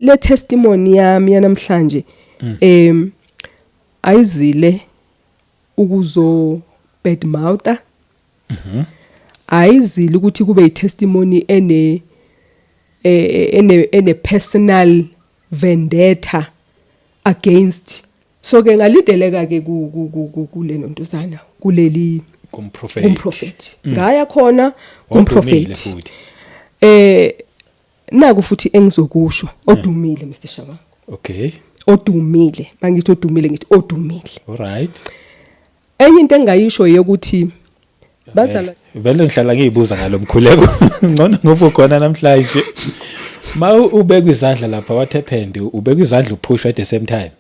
Le testimony yami yanamhlanje ayizile ukuzo bad mouther. Ayizile ukuthi kube i-testimony ene personal vendetta against. So ke ngalideleka ke kule nontuzana kuleli kumprofeti. Kumprofeti. Ngaya khona kumprofeti. Futhi. Naku futhi engizokusho odumile Mr Shabangu. Okay. Odumile, mangithi odumile ngithi odumile. All right. Enye into engayisho yokuthi bazalwa vele ngihlala ngiyibuza ngalomkhuleko. Ngcono ngoba ukhona namhlanje. Ma ubeka izandla lapha, what happened? Ubeka izandla uphushwa at the same time.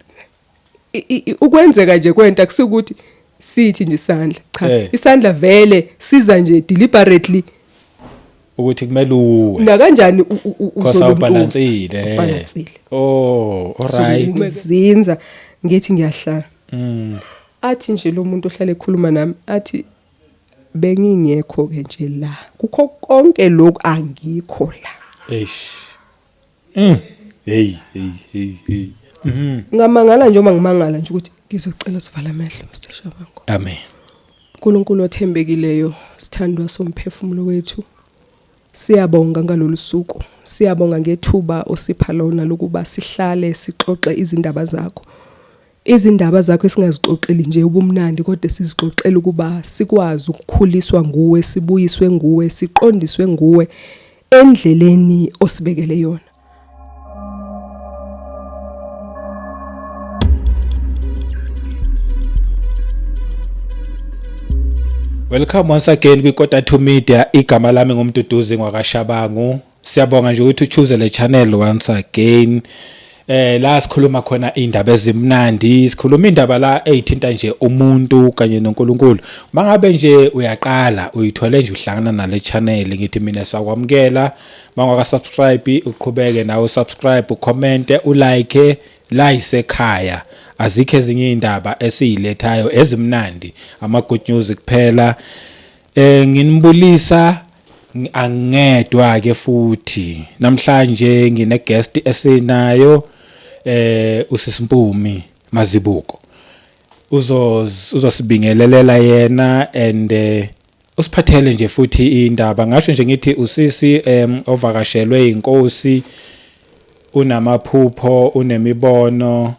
Ukwenzeka nje kwenta kusukuthi sithi nje isandla cha, isandla vele siza nje deliberately ukuthi kumele uwe. Na kanjani uzobalansile. Ubalansile. Oh, all right. Zinza ngithi ngiyahlala. Athi nje lo muntu ohlala ekhuluma nami athi bengingekho ke nje la. Kukho konke lokhu angikho la. Eish. Hey hey hey hey. Ngamangala nje uma ngimangala nje ukuthi ngizocela sivala amehlo Mr Shabangu. Amen. uNkulunkulu othembekileyo, sithandwa somphefumulo wethu. Siyabonga ngalolu suku. Siyabonga ngethuba osipha lona lokuba sihlale sixoxe izindaba zakho. Izindaba zakho esingazixoxeli nje ubumnandi kodwa sizixoxela ukuba sikwazi ukukhuliswa nguwe, sibuyiswe nguwe, siqondiswe nguwe endleleni osibekele yona. Welcome once again kwi-Kota 2 Media. Igama lami nguMduduzi ngwakaShabangu. Siyabonga nje ukuthi uchoose le channel once again. La sikhuluma khona indaba ezimnandi, sikhuluma indaba la ezithinta nje umuntu kanye noNkulunkulu. Mangabe nje uyaqala uyithole nje uhlangana nale channel, ngithi mina sakwamukela. Mangaka subscribe uqhubeke nawe subscribe, ucomment, ulike la isekhaya. Azikho ezinye indaba esiyilethayo ezimnandi, ama good news kuphela. Nginibulisa angedwa ke futhi namhlanje ngine guest esinayo, usisimpumi Mazibuko. Uzosibingelelela yena and usiphathele nje futhi indaba. Ngasho nje ngithi usisi ovakashelwe inkosi, unamaphupho, unemibono.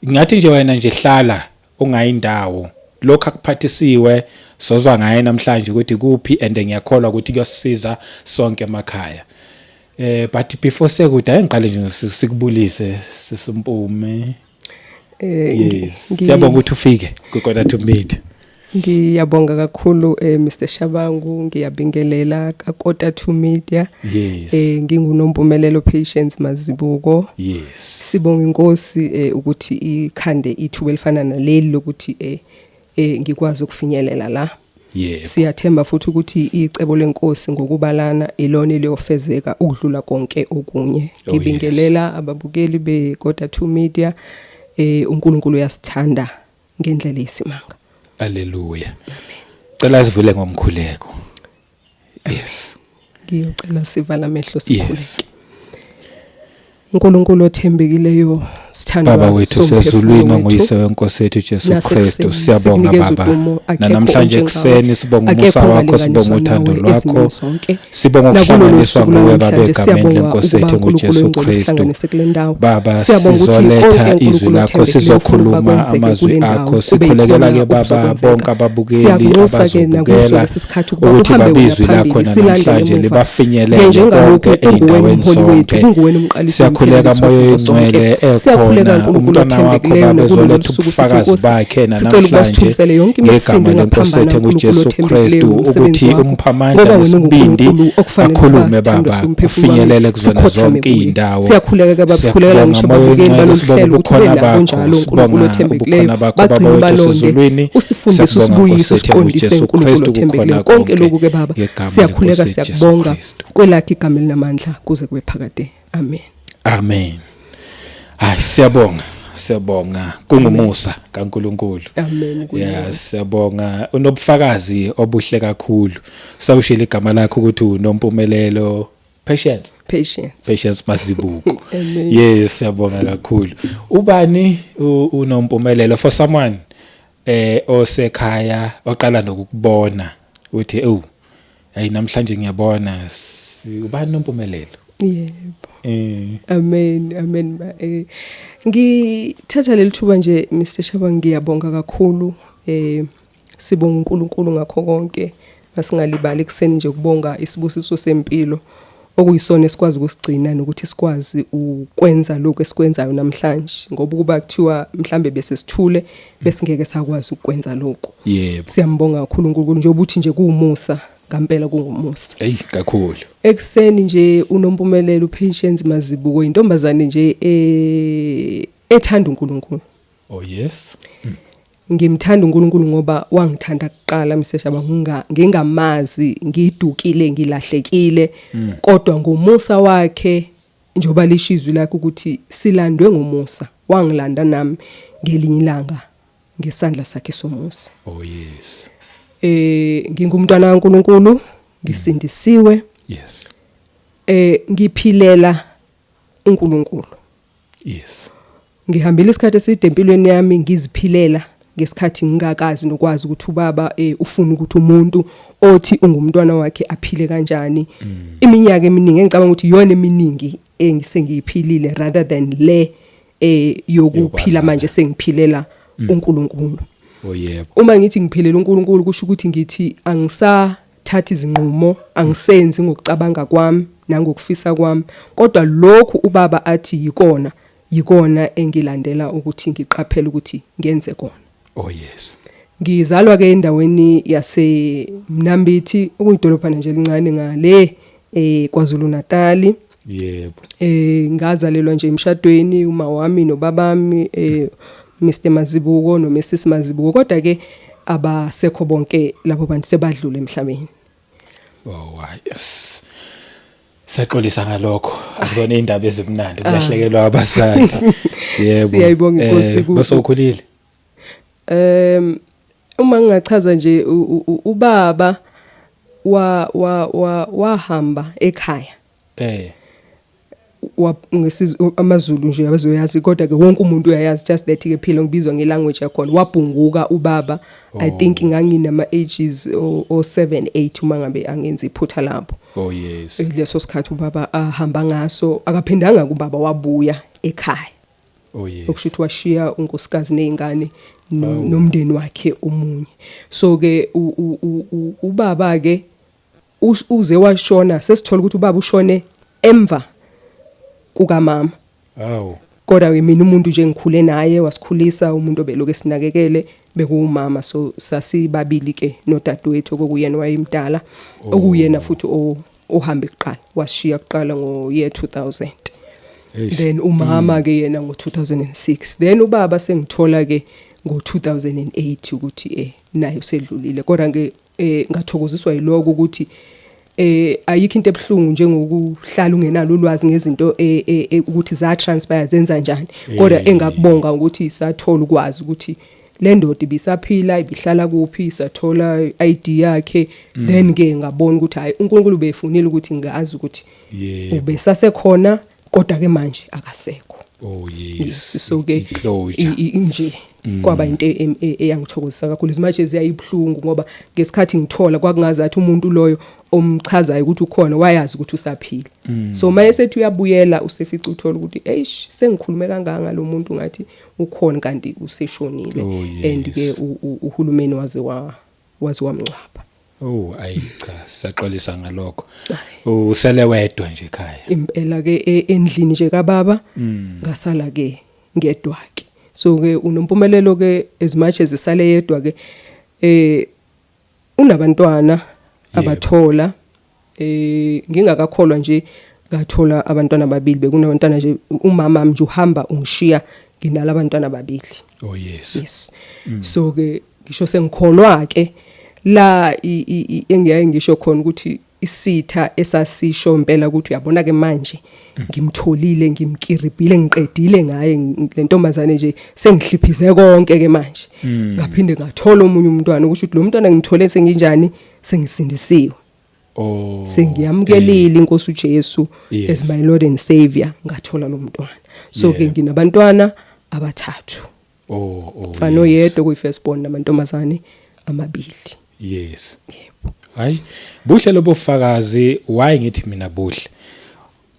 Ngathi nje wena nje hlala ungayindawo, lokho akuphathisiwe sozwa ngaye namhlanje ukuthi kuphi, and ngiyakholwa ukuthi kuyosisiza sonke emakhaya. But before sekude ayengiqale nje sikubulise sisimpumi. Yes. Siyabonga ukuthi ufike kwiKota 2 Media. Ngiyabonga kakhulu Mr Shabangu, ngiyabingelela kaKota 2 Media. Yes. Ngingunompumelelo Patience Mazibuko. Yes. Sibonga inkosi ukuthi ikhande ithuba elifana naleli lokuthi ngikwazi ukufinyelela la. Yebo. Siyathemba futhi ukuthi icebo lenkosi ngokubalana ilona eliyofezeka ukudlula konke okunye. Oh, Ngibingelela ababukeli beKota 2 Media. uNkulunkulu uyasithanda ngendlela eyisimanga. Haleluya. Cela sivule ngomkhuleko. Yes. Ngiyocela sivala amehlo sikhuleke. Yes. uNkulunkulu othembekileyo, sithandwa Baba wethu somphefumulo sezulwini wethu. onguyise wenkosi yethu Jesu Nasekuseni, Kristu, siyabonga sikunikeza Baba. udumo, akekho Namhlanje onjengawe, ekuseni sibonga akekho umusa wakho, ongalinganiswa sibonga uthando nawe lwakho, ezimeni zonke. sibonga Nakulolu ukuhlanganiswa suku nguwe Baba lwanamhlanje, egameni siyabonga lenkosi ukuba yethu uNkulunkulu nguJesu oyingcwele Kristu. usihlanganise kule ndawo. Baba, Siyabonga ukuthi sizoletha konke izwi uNkulunkulu lakho, othembekileyo ufuna ukuba sizokhuluma kwenzeke amazwi kule ndawo, akho. kube Sikhulekela yikhona ke Baba okuzokwenzeka. bonke ababukeli Siyakunxusa ke nakuso abazobukela lesi sikhathi ukuba ukuthi uhambe Baba wena izwi lakho phambili, silandele namhlanje emuva. libafinyelele Njengalokhu konke kunguwena ey'ndaweni umholi wethu, zonke. kunguwena umqalisi Siyakhuleka womphefumulo Moya wezinto zonke. oyingcwele Siyakhuleka ekhona uNkulunkulu umntwana wakho othembekileyo Baba nakulolu ezoletha suku sithi ubufakazi Nkosi, bakhe sicela ukuba namhlanje sithumisele yonke ngegama imisindo lenkosi engaphambana yethu uNkulunkulu nguJesu othembekileyo Kristu nomsebenzi ukuthi wakho. umuphe amandla Ngoba wena nesibindi unguNkulunkulu okufanele ukuba akhulume sithandwe Baba somphefumulo wami, ufinyelele kuzona sikhothame zonke kuye. iy'ndawo. Siyakhuleka ke Baba, sikhulekela Siyakubonga ngisho Moya ababukeli oyingcwele, balolu sibonga hlelo ukuthi ubukhona ube nabo bakho, njalo uNkulunkulu sibonga othembekileyo, ubukhona bakho Baba bagcine wethu balonde, osezulwini. usifundise, Siyakubonga usibuyise, Nkosi yethu usiqondise nguJesu uNkulunkulu Kristu othembekileyo. kukhona Konke konke lokhu ke Baba, ngegama siyakhuleka lenkosi yethu Jesu siyakubonga Kristu. kwelakhe igama elinamandla kuze kube phakade. Amen. Amen. Hayi siyabonga, siyabonga kungumusa kaNkuluNkulu. Amen kuye. Yeah, siyabonga unobufakazi obuhle kakhulu. Sawushila igama lakho ukuthi uNompumelelo Patience. Patience. Patience Mazibuko. Amen. Yes, siyabonga kakhulu. Ubani uNompumelelo for someone osekhaya oqala nokukubona uthi, "Oh, hey, namhlanje ngiyabona ubani Nompumelelo?" Yebo. Amen, amen. Ngithatha leli thuba nje, Mr Shaba, ngiyabonga kakhulu. Sibonga uNkulunkulu ngakho konke. Masingalibali kuseni nje ukubonga isibusiso sempilo okuyisona esikwazi ukusigcina nokuthi sikwazi ukwenza lokho esikwenzayo namhlanje, ngoba ukuba kuthiwa mhlambe bese sithule, besingeke sakwazi ukwenza lokho. Siyambonga kakhulu uNkulunkulu nje ukuthi nje kuwumusa, ngempela kungumusa. Hey, kakhulu. Ekuseni nje uNompumelelo uPatience Mazibuko intombazane nje ethanda uNkulunkulu. Oh yes. Ngimthanda uNkulunkulu ngoba wangithanda kuqala, Mr Shaba, ngingamazi, ngidukile, ngilahlekile, kodwa ngomusa wakhe, njoba lishizwi lakhe ukuthi silandwe ngomusa, wangilanda nami ngelinye ilanga ngesandla sakhe somusa. Oh yes. Ngingumntwana kaNkulunkulu, ngisindisiwe. Ngiphilela uNkulunkulu. Ngihambile isikhathi eside empilweni yami ngiziphilela ngesikhathi ngingakazi nokwazi ukuthi ubaba ufuna ukuthi umuntu othi ungumntwana wakhe aphile kanjani. Iminyaka eminingi engicabanga ukuthi iyona eminingi engisengiyiphilile rather than le yokuphila Yokwazana. manje sengiphilela uNkulunkulu. Oh yebo. Uma ngithi ngiphilela uNkulunkulu, kusho ukuthi ngithi angisathathi izinqumo, angisenzi ngokucabanga kwami nangokufisa kwami, kodwa lokhu ubaba athi yikona yikona engilandela ukuthi ngiqaphele ukuthi ngenze kona. Oh yes. Ngizalwa ke endaweni yase Mnambithi, okuyidolobhana nje elincane ngale KwaZulu Natal. Ngazalelwa nje emshadweni, uma wami nobabami, Mr Mazibuko no Mrs Mazibuko, kodwa ke abasekho bonke labo bantu, sebadlule emhlabeni. Oh yes. Saxolisa ngalokho. Akuzona indaba ezimnandi kulahlekelwa abazali. Yebo. Siyayibonga iNkosi. Bese ukhulile. Uma ngingachaza nje, ubaba wa wa wa wahamba ekhaya. Wa amaZulu nje abazoyazi, kodwa ke wonke umuntu uyayazi, just that ke phila ngibizwa ngelanguage yakhona, wabhunguka ubaba. I think nganginama ages o 7 8, uma ngabe angenzi iphutha lapho. Oh yes. Leso sikhathi ubaba ahamba ngaso, akaphindanga kubaba wabuya ekhaya. Oh yes. Okusho ukuthi washiya unkosikazi nezingane nomndeni wakhe omunye. So ke ubaba ke uze washona, sesithola ukuthi ubaba ushone emva kukamama. Awu. Kodwa ke mina umuntu nje ngikhule naye, wasikhulisa, umuntu obeloku esinakekele bekuwumama, so sasibabili ke nodadewethu okuyena wayemdala, okuyena futhi ohambe kuqala, washiya kuqala ngo year 2000. Eish. Then umama ke yena ngo 2006, then ubaba sengithola ke ngo 2008 ukuthi naye usedlulile. Kodwa ke ngathokoziswa yiloko ukuthi ayikho into ebhlungu njengokuhlala ungenalo ulwazi ngezinto ukuthi za transpire, zenza njani, kodwa engakubonga ukuthi sathola ukwazi ukuthi le ndoda ibisaphila, ibihlala kuphi, sathola ID yakhe. Then ke ngabona ukuthi hayi, uNkulunkulu ubefunile ukuthi ngazi ukuthi ubesasekhona, kodwa ke manje akasekho. Oh yes. Yes, so ke I-closure. Nje kwaba into eyangithokozisa kakhulu, as much as yayibuhlungu, ngoba ngesikhathi ngithola kwakungazathi umuntu loyo omchazayo ukuthi ukhona wayazi ukuthi usaphila. So maye sethi uyabuyela, usefica uthola ukuthi, eish, sengikhulume kangaka ngalo muntu ngathi ukhona, kanti useshonile. And ke uhulumeni waze wamncwaba. Oh ayi cha, siyaxolisa ngalokho. Usele wedwa nje ekhaya? Impela ke, endlini nje kababa ngasala ke ngedwa ke. So ke uNompumelelo ke, as much as esale yedwa ke, unabantwana abathola ngingakakholwa nje, ngathola abantwana ababili. Bekunabantwana nje, umama nje uhamba ungishiya nginalabantwana ababili. Oh yes. Yes, so ke ngisho sengikholwa ke la, engiyaye ngisho khona ukuthi isitha esasisho impela ukuthi uyabona ke manje ngimtholile, ngimkiribhile, ngiqedile ngaye, le ntombazane nje sengihliphize konke ke manje, ngaphinde ngathola omunye umntwana, ukusho ukuthi lo mntwana ngimthole senginjani, sengisindisiwe. Oh. Sengiyamukelile inkosi uJesu as my Lord and Savior, ngathola lo mntwana. So ke nginabantwana abathathu. Mfana oyedwa kuyi first born namantombazane amabili. Yebo. Hayi, buhle lobo bufakazi. Why ngithi mina buhle?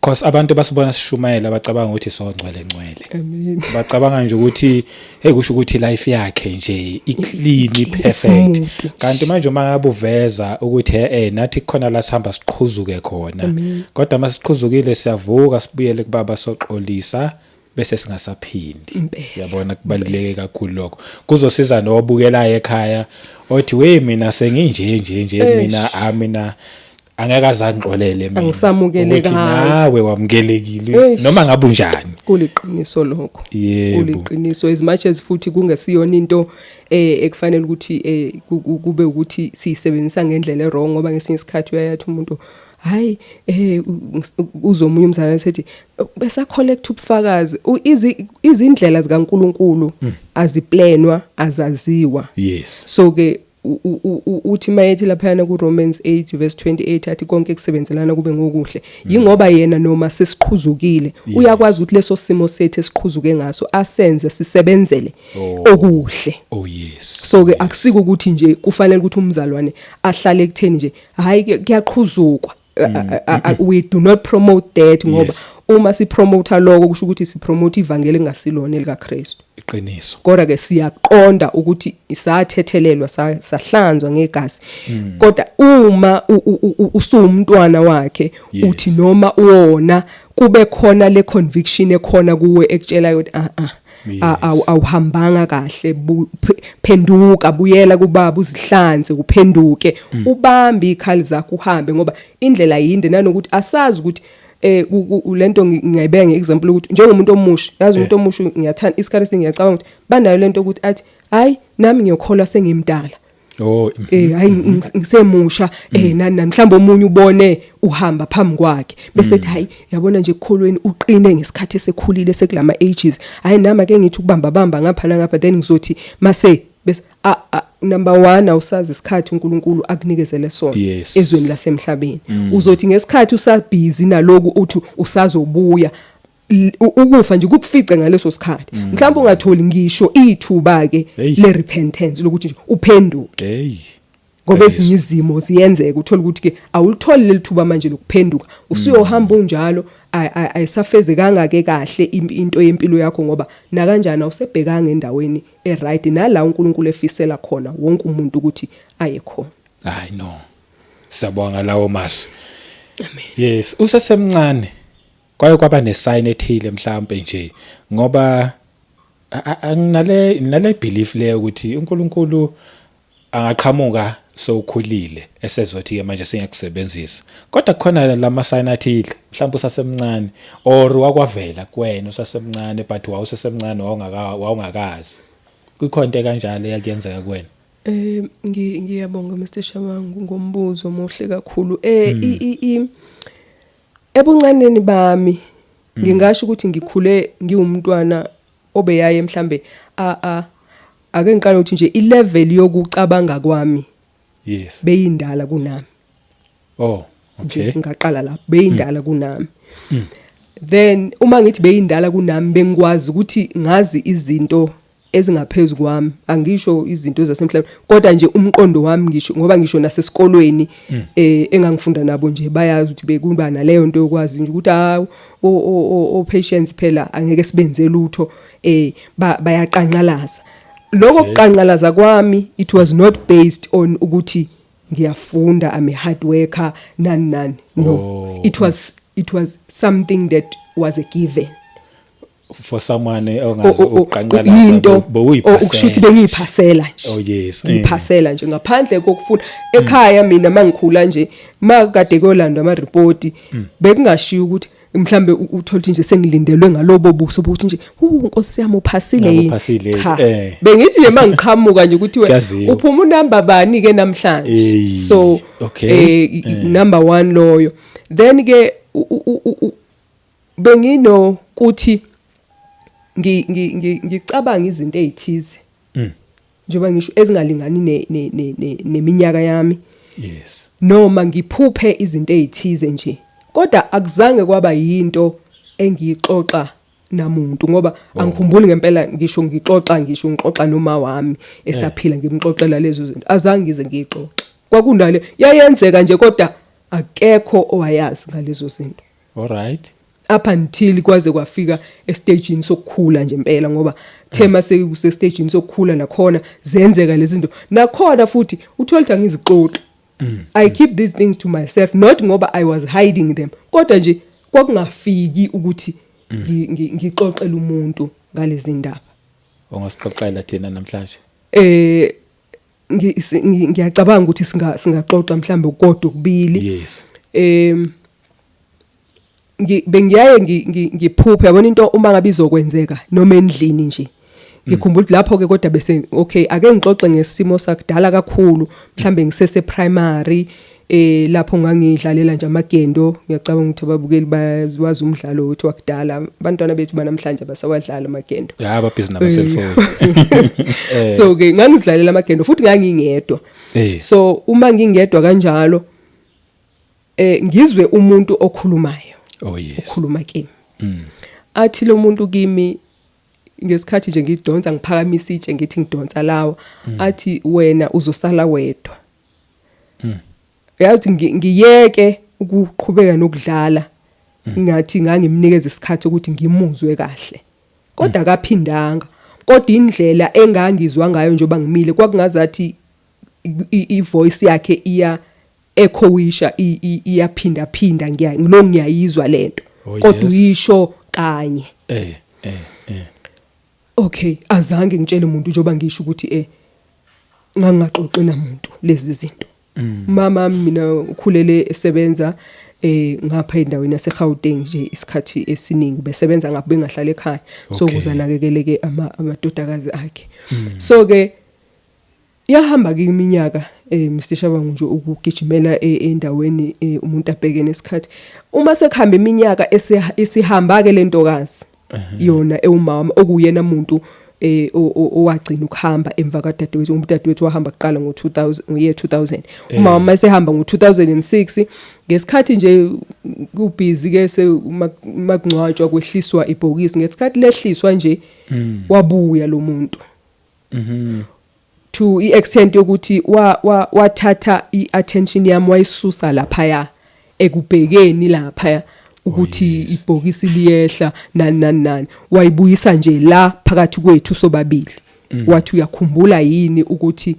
Cause abantu basibona sishumayela, bacabanga ukuthi songcwele ngcwele. Amen. Bacabanga nje ukuthi, hey, kusho ukuthi life yakhe nje i-clean, perfect. Smooth nje. Kanti manje uma ngabe uveza ukuthi nathi khona la sihamba siqhuzuke khona. Kodwa masiqhuzukile siyavuka, sibuyele kubaba, soxolisa, bese singasaphindi. Yabona, kubaluleke kakhulu lokho. Kuzosiza nobukelayo ekhaya othi, "We, mina senginje nje nje, mina mina angeke azangixolele mina." Angisamukelekanga. Ukuthi nawe wamukelekile noma ngabe unjani. Kuliqiniso lokho. Kuliqiniso, as much as futhi kungesiyona into ekufanele ukuthi kube ukuthi siyisebenzisa ngendlela e-wrong, ngoba ngesinye isikhathi uyayathi umuntu, hayi, uzomunye umzalwane sethi besa collect ubufakazi. Izindlela zikaNkuluNkulu aziplanwa, azaziwa. So ke uthi mayethi laphayana ku Romans 8 verse 28, athi konke kusebenzelana kube ngokuhle, yingoba yena noma sesiqhuzukile uyakwazi ukuthi leso simo sethu esiqhuzuke ngaso asenze sisebenzele okuhle. So ke akusiko ukuthi nje kufanele ukuthi umzalwane ahlale ekutheni nje, hayi, kuyaqhuzukwa. We do not promote that, ngoba uma sipromote lokho kusho ukuthi sipromote ivangeli engasilona elikaKristu. Iqiniso. Kodwa ke siyaqonda ukuthi sathethelelwa, sahlanzwa ngegazi, kodwa uma usuwumntwana wakhe, uthi noma uwona, kube khona le conviction ekhona kuwe ekutshela ukuthi ah ah, awuhambanga kahle, phenduka, buyela kubaba, uzihlanze, uphenduke, ubambe ikhali zakho, uhambe, ngoba indlela yinde, nanokuthi asazi ukuthi lento ngiyayibeka ngeexample ukuthi njengomuntu omusha, yazi, umuntu omusha, ngiyathanda isikhathi esiningi ngiyacabanga ukuthi banayo lento ukuthi athi, "Hayi, nami ngiyokholwa sengimdala." Hayi, ngisemusha, nani nani, mhlawumbe omunye ubone uhamba phambi kwakhe bese ethi, "Hayi, yabona nje, ekukholweni uqine ngesikhathi esekhulile, sekulama ages. Hayi, nami ake ngithi ukubamba bamba ngapha nangapha, then ngizothi mase bese." Number 1, awusazi isikhathi uNkulunkulu akunikezele sona ezweni lasemhlabeni. Uzothi ngesikhathi usabhizi naloku uthi usazobuya, ukufa nje kukufice ngaleso sikhathi, mhlawumbe ungatholi ngisho ithuba ke le repentance lokuthi nje uphenduke, ngoba ezinye izimo ziyenzeka, uthola ukuthi ke awulitholi leli thuba manje lokuphenduka, usuyohamba unjalo, ayisafezekanga ke kahle into yempilo yakho, ngoba nakanjani awusebhekanga endaweni eright nala uNkulunkulu efisela khona wonke umuntu ukuthi aye khona. Hayi no, siyabonga lawo mazwi. Amen. Yes, usesemncane kwaye kwaba nesign ethile mhlawumbe nje, ngoba anginale nale belief leyo ukuthi uNkulunkulu angaqhamuka sewukhulile esezothi ke manje sengiyakusebenzisa, kodwa kukhona lama sign athile mhlawumbe usasemncane or wakwavela kuwena usasemncane, but wawusesemncane, wawungakazi kukhona into kanjalo eyakuyenzeka kuwena. Ngiyabonga Mr Shabangu ngombuzo omuhle kakhulu. Eh i i ebuncaneni bami ngingasho ukuthi ngikhule ngiwumntwana obeyaye mhlambe a ake ngiqale ukuthi nje ilevel yokucabanga kwami beyindala kunami. Nje ngaqala lapho, beyindala kunami. Then uma ngithi beyindala kunami, bengikwazi ukuthi ngazi izinto ezingaphezulu kwami, angisho izinto zasemhlabeni, kodwa nje umqondo wami, ngisho ngoba ngisho nasesikolweni engangifunda nabo nje bayazi ukuthi bekuba naleyo nto yokwazi nje ukuthi hawu, o Patience phela angeke sibenze lutho, bayaqanqalaza. Lokho kuqanqalaza kwami, it was not based on ukuthi ngiyafunda, I'm a hard worker, nani nani, no. It was something that was a given. For someone ongazi ukuqanqalaza, into bowuyiphasela. Ukusho ukuthi bengiyiphasela nje. Ngiyiphasela nje ngaphandle kokufunda. Ekhaya mina mangikhula nje, makade kuyolandwa ama report, bekungashiyo ukuthi mhlambe uthole ukuthi nje sengilindelwe ngalobo buso bokuthi nje, "Nkosi yami, uphasile Ngabe yini?" uphasile, Cha, bengithi nje mangiqhamuka nje ukuthi we Kuyaziwa. uphuma unumber bani ke namhlanje. So number 1 loyo. Then ke bengino kuthi ngicabanga izinto ezithize, njengoba ngisho, ezingalingani neminyaka yami. Noma ngiphuphe izinto ezithize nje, kodwa akuzange kwaba yinto engiyixoxa namuntu, ngoba angikhumbuli ngempela ngisho ngixoxa, ngisho ngixoxa noma wami esaphila, ngimxoxela lezo zinto. Azange ngize ngiyixoxe. Kwakundale yayenzeka nje, kodwa akekho owayazi ngalezo zinto. All right. Up until kwaze kwafika estagini sokukhula nje impela, ngoba thema sekusestagini sokukhula nakhona zenzeka lezi zinto, nakhona futhi uthola ukuthi angizixoxi. I keep these things to myself, not ngoba I was hiding them, kodwa nje kwakungafiki ukuthi ngixoxele umuntu ngalezi ndaba. Ongasixoxela thina namhlanje? Ngiyacabanga ukuthi singaxoxa mhlambe kodwa kubili. Bengiyaye ngiphuphe, yabona, into uma ngabe izokwenzeka noma endlini nje. Ngikhumbula ukuthi lapho ke, kodwa bese, okay, ake ngixoxe ngesimo sakudala kakhulu, mhlambe ngisese primary, lapho ngangidlalela nje amagendo. Ngiyacabanga ukuthi ababukeli bayawazi umdlalo wethu wakudala. Abantwana bethu banamhlanje basawadlala amagendo. Ya, babhizi nama cellphone. So ke ngangizidlalela amagendo futhi ngangingedwa. So uma ngingedwa kanjalo, ngizwe umuntu okhulumayo. Ukhuluma kimi. Athi lo muntu kimi, ngesikhathi nje ngidonsa, ngiphakamisa itshe, ngithi ngidonsa lawa, athi, "Wena uzosala wedwa." Yathi ngiyeke ukuqhubeka nokudlala, ngathi ngangimnikeza isikhathi ukuthi ngimuzwe kahle, kodwa akaphindanga. Kodwa indlela engangizwa ngayo njengoba ngimile, kwakungazathi i-voice yakhe iya echoisha, iyaphinda phinda, ngiya ngilo ngiyayizwa lento. Kodwa uyisho kanye. eh eh eh Okay, azange ngitshele umuntu, njengoba ngisho ukuthi ngangingaxoxi namuntu lezi zinto. Mama mina ukhulele esebenza ngapha endaweni yaseGauteng nje isikhathi esiningi, besebenza ngapha, bengahlala ekhaya, so ukuze anakekeleke amadodakazi akhe. So ke yahamba ke iminyaka, Mr Shabangu, nje ukugijimela endaweni, umuntu abheke nesikhathi. Uma sekuhamba iminyaka, esihamba ke lentokazi yona ewumama, okuyena umuntu owagcina ukuhamba emva kadadewethu, ngoba udadewethu wahamba kuqala ngo2000, ngo-year 2000. Umama masehamba ngo2006, ngesikhathi nje kubhizi ke makungcwatshwa, kwehliswa ibhokisi, ngesikhathi lehliswa nje wabuya lo muntu to i-extent yokuthi wa wathatha i-attention yami, wayisusa laphaya ekubhekeni laphaya ukuthi ibhokisi liyehla, nani nani nani, wayibuyisa nje la phakathi kwethu sobabili. Wathi, "Uyakhumbula yini ukuthi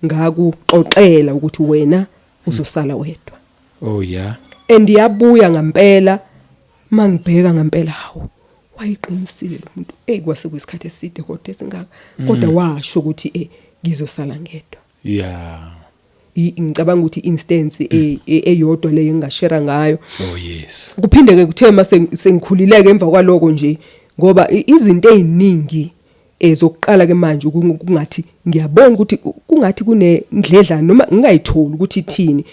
ngakuxoxela ukuthi wena uzosala wedwa?" Oh yeah. And yabuya ngempela. Mangibheka ngempela, hawu, wayiqinisile lo muntu. Hey, kwase kuyisikhathi eside kodwa esingaka, kodwa washo ukuthi ngizosala ngedwa. Ngicabanga ukuthi instance eyodwa le engingashare ngayo. Kuphinde ke kuthe mase sengikhulileke emva kwaloko nje, ngoba izinto eziningi ezokuqala ke manje kungathi ngiyabona ukuthi kungathi kunendledlana noma ngingayitholi ukuthi ithini.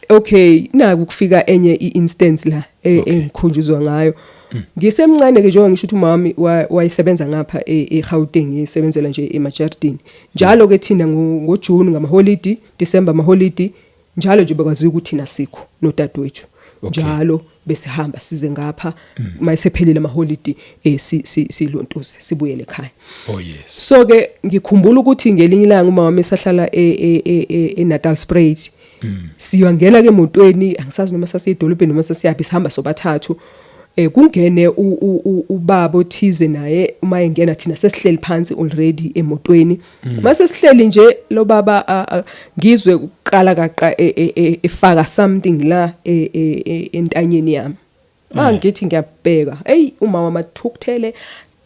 Okay, naku kufika enye i-instance la engikhunjuzwa ngayo ngisemncane ke. Njengoba ngisho ukuthi umami wayesebenza ngapha eGauteng, esebenzela nje emajardini njalo ke. Thina ngoJune ngamaholidi, December amaholidi njalo nje, bekwaziwa ukuthi thina sikho nodadewethu. Njalo besihamba size ngapha mayisephelile amaholidi, silontuze sibuyele ekhaya. So ke ngikhumbula ukuthi ngelinye ilanga uma wami esahlala eNatalspruit, siyangena ke emotweni, angisazi noma sasiye edolobheni noma sasiyaphi, sihamba sobathathu. Kungene ubaba othize naye. Uma engena, thina sesihleli phansi already emotweni. Mase sihleli nje, lo baba ngizwe ukukala kaqa efaka something la entanyeni yami. Mangithi ngiyabheka, hey, umama amathukuthele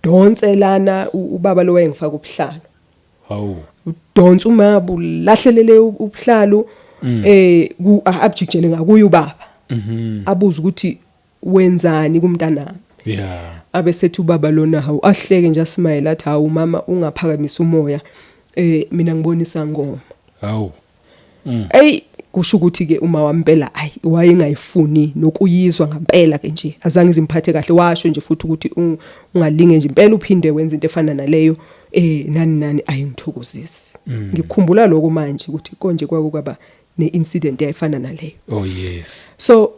donselana ubaba lo wayengifaka ubuhlalo. Hawu. Udonsa umabu lahlelele ubuhlalo, abjikijele ngakuye ubaba. Abuza ukuthi wenzani kumntanami. Abesethi ubaba lona, hawu, ahleke nje, asmile, athi, "Hawu mama, ungaphakamisa umoya, mina ngibonisa ngoma." Hawu. Ey. Kusho ukuthi ke uma wampela ayi wayengayifuni nokuyizwa ngampela ke nje, azange izimphathe kahle. Washo nje futhi ukuthi ungalinge nje impela uphinde wenze into efana naleyo, nani nani, ayingithokozisi. Ngikhumbula lokho manje ukuthi konje kwake kwaba ne-incident eyayifana naleyo. Oh yes. So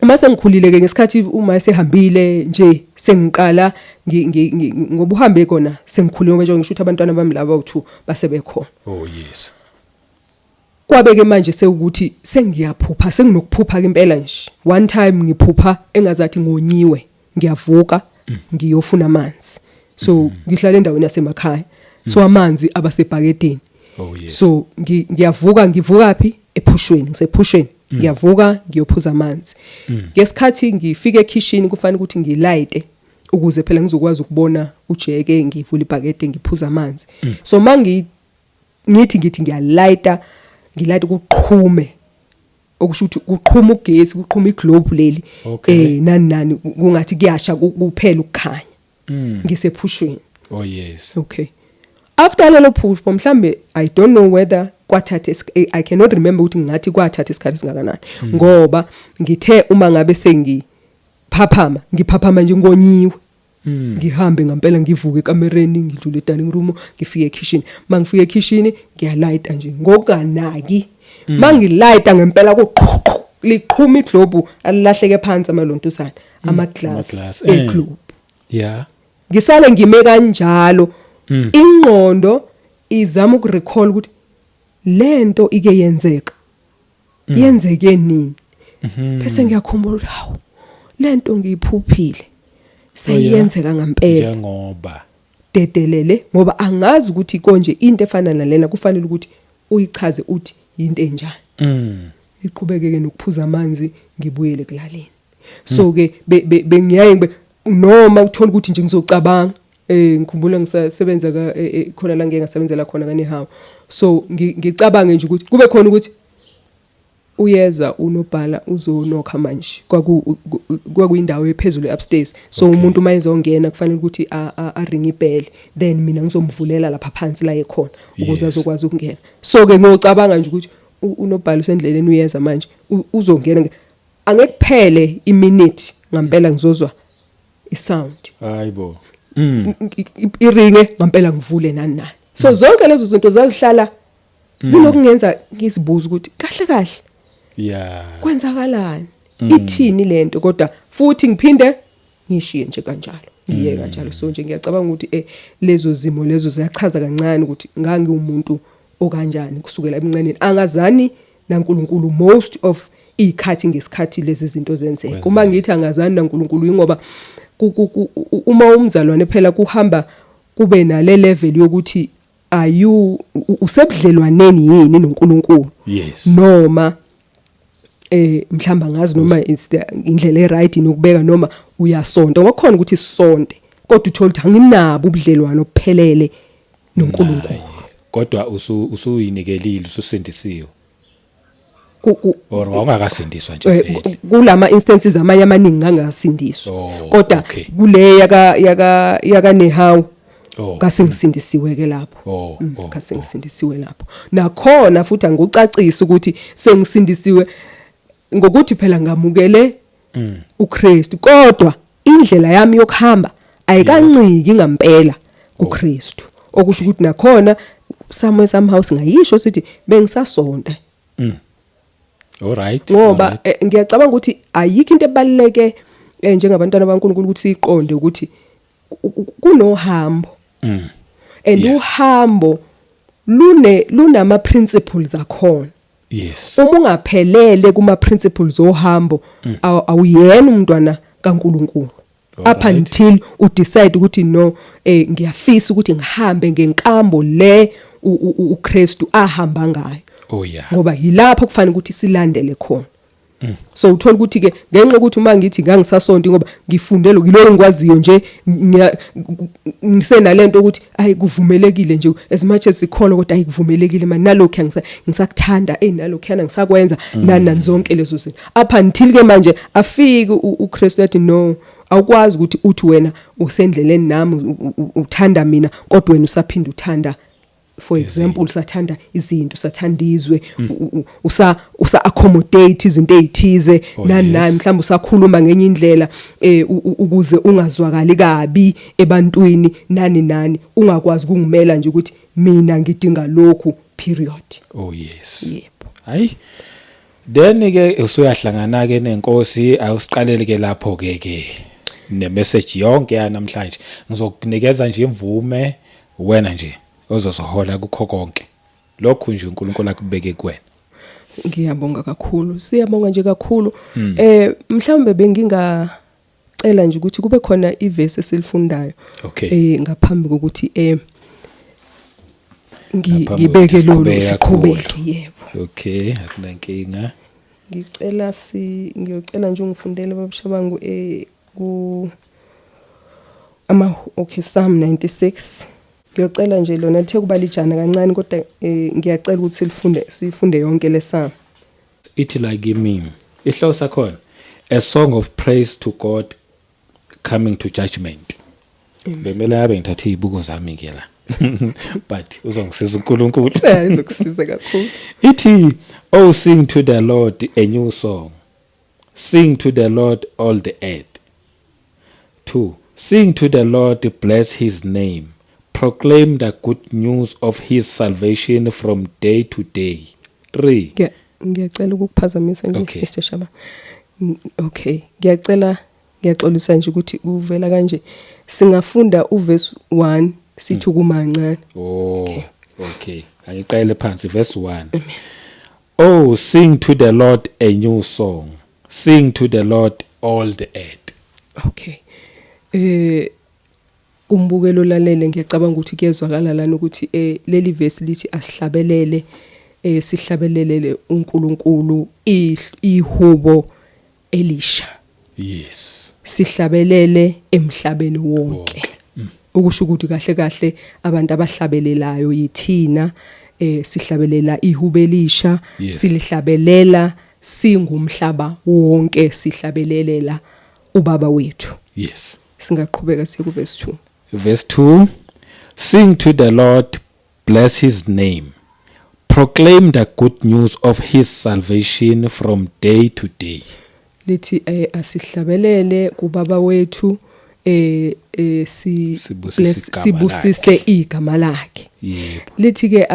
uma sengikhulile ke, ngesikhathi uma esehambile nje, sengiqala ngoba uhambe kona sengikhulile, ngoba nje ngisho ukuthi abantwana bami laba u2 basebekhona. Oh yes. Kwabe ke manje sewukuthi sengiyaphupha, senginokuphupha ke impela nje. One time ngiphupha engazathi ngonyiwe, ngiyavuka ngiyofuna amanzi. So ngihlala endaweni yasemakhaya, so amanzi abasebhakedeni. Oh yes. So ngiyavuka, ngivuka phi? Ephushweni, ngisephushweni, ngiyavuka ngiyophuza amanzi. Ngesikhathi ngifika ekitchen, kufanele ukuthi ngilayite ukuze phela ngizokwazi ukubona ujeke, ngivula ibhakede, ngiphuza amanzi. So mangi ngithi ngiyalayita, ngilayita, kuqhume, okusho ukuthi kuqhuma ugesi, kuqhuma iglobe leli. Nani nani, kungathi kuyasha, kuphela ukukhanya. Ngisephushweni. Oh yes. Okay, after lelo phupho, mhlambe I don't know whether kwathatha I cannot remember ukuthi ngathi kwathatha isikhathi singakanani, ngoba ngithe uma ngabe sengiphaphama, ngiphaphama nje ngonyiwe. Ngihambe ngempela, ngivuke ekamereni, ngidlule e-dining room, ngifike ekitchen. Mangifike ekitchen, ngiyalayita nje ngokunganaki. Mangilayita ngempela, kuqhu liqhuma iglobe, alilahleke phansi amalontuzana, ama-glass ama-glass, eglobe. Ngisale ngime kanjalo, ingqondo izama ukurecall ukuthi lento ike yenzeka, yenzeke nini. Bese ngiyakhumbula ukuthi hawu, lento ngiyiphuphile, seyiyenzeka ngempela. Njengoba dedelele, ngoba angazi ukuthi konje into efana nalena kufanele ukuthi uyichaze uthi into enjani. Iqhubekeke nokuphuza amanzi, ngibuyele kulaleni. So ke bengiyaye ngibe noma uthola ukuthi nje ngizocabanga, ngikhumbula ngisasebenza ka khona la ngeke ngasebenzela khona kaNehawu. So ngicabange nje ukuthi kube khona ukuthi uyeza unobhala, uzonokha manje. Kwakuyindawo ephezulu, upstairs, so umuntu uma ezongena kufanele ukuthi aring ibell, then mina ngizomvulela lapha phansi la ekhona ukuze azokwazi ukungena. So ke ngiyocabanga nje ukuthi unobhala usendleleni, uyeza manje, uzongena. Angekuphele iminute ngempela ngizozwa isound. Hayibo. Iringe ngempela, ngivule, nani nani. So zonke lezo zinto zazihlala zinokungenza ngizibuza ukuthi kahle kahle kwenzakalani, ithini lento, kodwa futhi ngiphinde ngishiye nje kanjalo, ngiye kanjalo. So nje ngiyacabanga ukuthi lezo zimo lezo ziyachaza kancane ukuthi ngangiwumuntu okanjani kusukela ebuncaneni, angazani naNkulunkulu most of izikhathi ngesikhathi lezi zinto zenzeka. Uma ngithi angazani naNkulunkulu, ingoba uma umzalwane phela kuhamba kube nale level yokuthi ayu usebudlelwaneni yini noNkulunkulu, noma mhlamba ngazi noma it's the indlela eright nokubeka, noma uyasonta, wakhona ukuthi sisonte kodwa uthola ukuthi anginabo ubudlelwano obuphelele noNkulunkulu. Naye. Kodwa usuyinikelile, ususindisiwe or wawungakasindiswa nje vele? Kulama instances amanye amaningi ngangasindiswa, kodwa kule yaka Nehawu ngase ngisindisiwe ke lapho. Ngase ngisindisiwe lapho nakhona futhi. Angikucacisa ukuthi sengisindisiwe ngokuthi phela ngamukele uKristu, kodwa indlela yami yokuhamba ayikanciki ngempela kuKristu, okusho ukuthi nakhona somewhere somehow singayisho sithi bengisasonta. All right. Ngoba ngiyacabanga ukuthi ayikho into ebaluleke njengabantwana baNkulunkulu ukuthi siqonde ukuthi kunohambo and uhambo lunama principles akhona. Uma ungaphelele kuma principles ohambo, awuyena umntwana kaNkulunkulu up until u decide ukuthi no, ngiyafisa ukuthi ngihambe ngenkambo le uKristu ahamba ngayo, ngoba yilapho kufanele ukuthi silandele khona. So uthola ukuthi ke ngenxa yokuthi uma ngithi ngangisasonto, ngoba ngifunde lokho, yiloko ngikwaziyo nje, ngisenalento ukuthi ayi, kuvumelekile nje as much as sikholwa, kodwa ayikuvumelekile manje, nalokhu ngisakuthanda, nalokhuyana ngisakwenza, nani nani, zonke lezo zinto, up until ke manje afike uKristu athi no, awukwazi ukuthi uthi wena usendleleni nami, uthanda mina, kodwa wena usaphinda uthanda for example, sathanda izinto, sathanda izwe, usa accommodate izinto ezithize nani nani, mhlawumbe usakhuluma ngenye indlela ukuze ungazwakali kabi ebantwini, nani nani, ungakwazi ukungimela nje ukuthi mina ngidinga lokhu, period. Oh yes. Yebo. Hayi, then ke usuyahlangana ke nenkosi. Awusiqalele ke lapho ke ne message yonke ya namhlanje. Ngizokunikeza nje imvume, wena nje ozosohola kukho konke lokhu nje uNkulunkulu akubeke kuwena. Ngiyabonga kakhulu, siyabonga nje kakhulu. Mhlawumbe bengingacela nje ukuthi kube khona ivesi esilifundayo ngaphambi kokuthi Ngaphambi ngibeke kokuthi lolu siqhubeke siqhubeke kakhulu. Yebo. Okay, akunankinga. Ngicela si ngiyocela nje ungifundele, bab'Shabangu, ku ama okay, Psalm 96. Ngiyocela nje, lona lithe kuba lijana kancane, kodwa ngiyacela ukuthi silifunde, sifunde yonke le Psalm. Ithi la kimi, ihloko sakhona, "A Song of Praise to God Coming to Judgment". Bemele abe ngithathe izibuko zami ke la, but uzongisiza uNkulunkulu. Izokusiza kakhulu. Ithi, "Oh, sing to the Lord a new song. Sing to the Lord, all the earth. 2. Sing to the Lord, bless his name. Proclaim the good news of his salvation from day to day. 3." Ngiyacela ukukuphazamisa nje, Okay. Mr Shaba. Okay, ngiyacela, ngiyaxolisa nje ukuthi kuvela kanje. Singafunda uverse 1, sithi kumancane. Oh, okay. Angiqale phansi, verse 1. "Oh, sing to the Lord a new song. Sing to the Lord, all the earth." Okay. Kumbukelo lalele, ngiyacabanga ukuthi kuyezwakala lana ukuthi leli verse lithi asihlabelele, sihlabelelele uNkulunkulu ihubo elisha. Sihlabelele emhlabeni wonke. Ukusho ukuthi kahle kahle abantu abahlabelelayo yithina, sihlabelela ihubo elisha, silihlabelela singumhlaba wonke, sihlabelelela ubaba wethu. Singaqhubeka siye ku verse 2. Verse 2. "Sing to the Lord, bless his name. Proclaim the good news of his salvation from day to day." Lithi asihlabelele kubaba wethu, si Sibusise igama sibusise lakhe. Igama lakhe. Lithi ke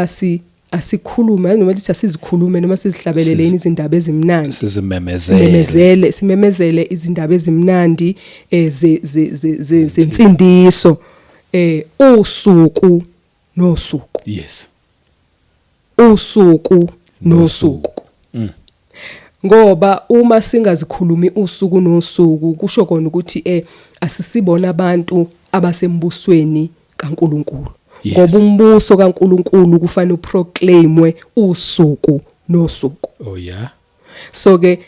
asikhulume, noma lithi asizikhulume, noma sizihlabelele izindaba ezimnandi. Sizimemezele. Simemezele izindaba ezimnandi ze ze ze zensindiso usuku nosuku. Usuku nosuku. Ngoba uma singazikhulumi usuku nosuku, kusho kona ukuthi asisibona abantu abasembusweni kaNkuluNkulu. Ngoba umbuso kaNkuluNkulu kufanele uproclaimwe usuku nosuku. So ke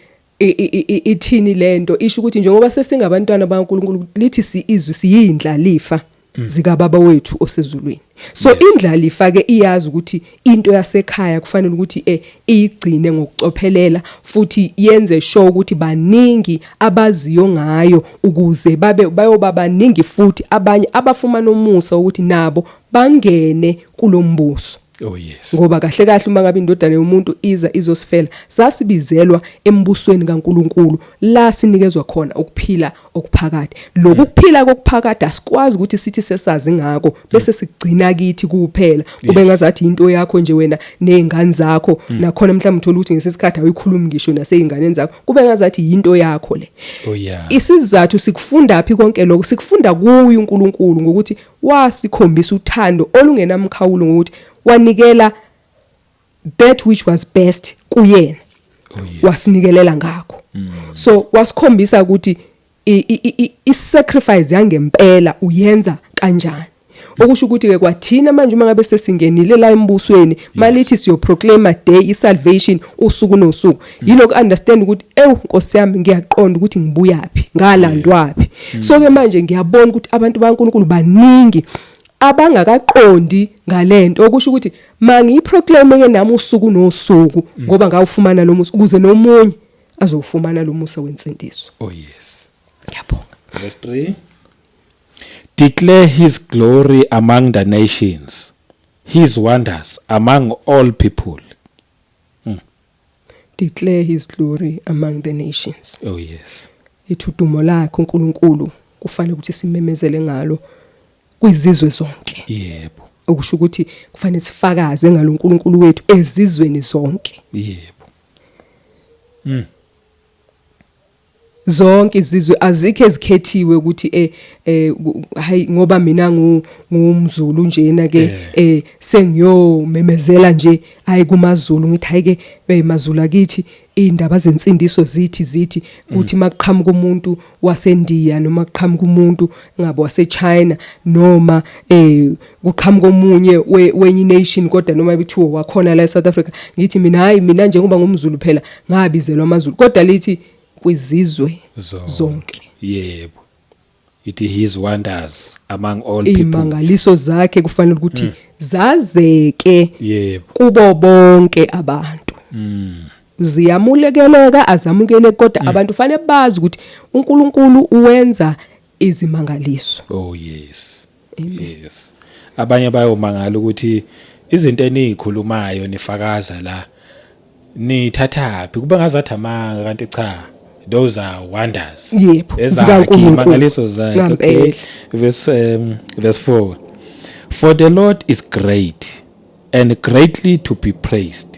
ithini lento? Isho ukuthi njengoba sesingabantwana bakaNkuluNkulu, lithi si izwi siyindlalifa zika baba wethu osezulwini. So indlalifa ke iyazi ukuthi into yasekhaya kufanele ukuthi iyigcine ngokucophelela, futhi yenze sure ukuthi baningi abaziyo ngayo, ukuze babe bayoba baningi futhi abanye abafumana umusa ukuthi nabo bangene kulombuso. Ngoba kahle kahle uma ngabe indodana yomuntu iza izosifela, sasibizelwa embusweni kaNkuluNkulu la sinikezwa khona ukuphila okuphakade. Lokhu kuphila kokuphakade asikwazi ukuthi sithi sesazi ngako bese sigcina kithi kuphela, kube ngazathi into yakho nje wena nezingane zakho. Nakhona mhlawumbe uthola ukuthi ngesikhathi awuyikhulumi ngisho naseyinganeni zakho, kube ngazathi into yakho le. Isizathu sikufunda phi konke lokho? Sikufunda kuye uNkulunkulu, ngokuthi wasikhombisa uthando olungenamkhawulo, ngokuthi wanikela that which was best kuyena, wasinikelela ngakho. So wasikhombisa ukuthi i sacrifice yangempela uyenza kanjani. Okusho ukuthi ke kwathina manje uma ngabe sesingenile la embusweni, malithi siyo proclaim day i salvation usuku nosuku, yilokhu understand ukuthi ew, Nkosi yami, ngiyaqonda ukuthi ngibuyapi, ngalandwapi. So ke manje ngiyabona ukuthi abantu baNkuluNkulu baningi abangakaqondi ngalento, okusho ukuthi mangiyiproclaim ke nami usuku nosuku, ngoba ngawufumana lo musa ukuze nomunye azowufumana lo musa wensindiso. Ngiyabonga. Verse 3. "Declare his glory among the nations." His wonders among all people. Declare his glory among the nations. Oh yes. Ithi udumo lakhe uNkulunkulu kufanele ukuthi simemezele ngalo kwizizwe zonke. Yebo. Okusho ukuthi kufanele sifakaze ngalo uNkulunkulu wethu ezizweni zonke. Yebo. Zonke izizwe, azikho ezikhethiwe ukuthi hayi, ngoba mina ngumZulu njena ke, sengiyomemezela nje hayi kumaZulu, ngithi hayi ke maZulu akithi, indaba zensindiso zithi kuthi makuqhamuka umuntu waseNdiya noma kuqhamuka umuntu ngabe waseChina noma kuqhamuka omunye wenye nation, kodwa noma bithiwa wakhona la eSouth Africa, ngithi mina hayi, mina njengoba ngumZulu phela ngabizelwa amaZulu, kodwa lithi kwizizwe zonke. Yebo. Ithi his wonders among all people. Imangaliso zakhe kufanele ukuthi zazeke kubo bonke abantu. Ziyamulekeleka, azamukeleki, kodwa abantu fanele bazi ukuthi uNkulunkulu uwenza izimangaliso. Oh yes. Yes. Abanye bayomangala ukuthi izinto enizikhulumayo nifakaza la nithathaphi, kube ngazathi amanga, kanti cha, those are wonders. Ezakhe, zikaNkulunkulu. Imangaliso zakhe. Okay. Ngampela. Verse 4. For the Lord is great and greatly to be praised.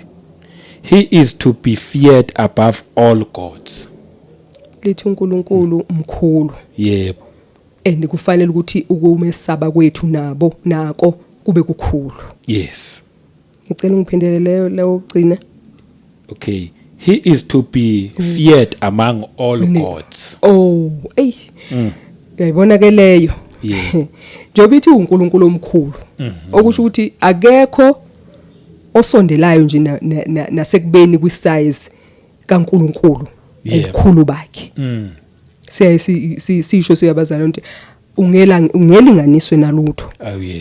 He is to be feared above all gods. Lithi uNkulunkulu mkhulu and kufanele ukuthi ukumesaba kwethu nabo nako kube kukhulu. Ngicela ungiphindele leyo ugcina. Okay. He is to be feared among all gods. Oh, ey. Uyayibona ke leyo. Njengoba ithi uNkulunkulu omkhulu. Okusho ukuthi akekho osondelayo nje nasekubeni kwisize kaNkulunkulu, ubukhulu bakhe. Siyaye sisho siyabazalwane ukuthi ungela ungelinganiswe nalutho.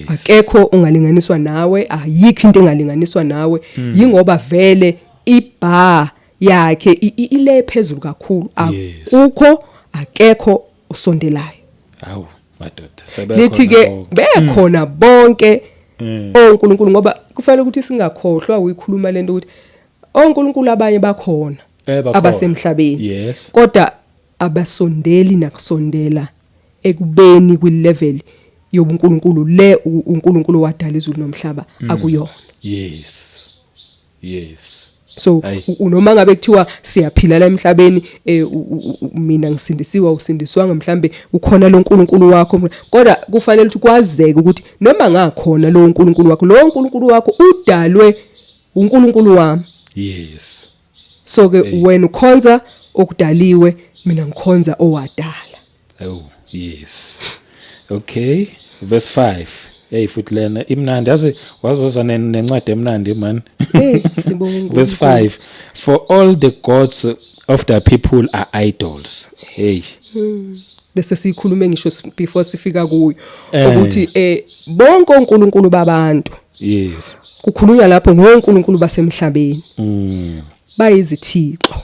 Akekho ungalinganiswa nawe, ayikho into engalinganiswa nawe, yingoba vele ibar yakhe ile phezulu kakhulu. Akukho, akekho osondelayo. Awu madoda, lithi sebekhona ke bonke. Bekhona bonke oNkulunkulu, ngoba kufanele ukuthi singakhohlwa uyikhuluma lento ukuthi oNkulunkulu abanye bakhona Bakhona. abasemhlabeni, kodwa abasondeli nakusondela ekubeni kwilevel yobuNkulunkulu le uNkulunkulu wadala izulu nomhlaba akuyona. So noma ngabe kuthiwa siyaphila la emhlabeni, mina ngisindisiwa, usindiswanga, mhlambe ukhona lo nkulunkulu wakho, kodwa kufanele ukuthi kwazeke ukuthi noma ngakhona lo nkulunkulu wakho, lo nkulunkulu wakho udalwe uNkulunkulu wami. So ke wena ukhonza okudaliwe, mina ngikhonza owadala. Oh yes. Okay, verse 5. Hey, futhi lena imnandi, yazi wazoza nencwadi emnandi man. Hey, sibonga. Verse 5. For all the gods of the people are idols. Hey. Bese sikhulume ngisho before sifika kuyo ukuthi bonke onkulunkulu babantu, kukhulunywa lapho ngonkulunkulu basemhlabeni, bayizithixo.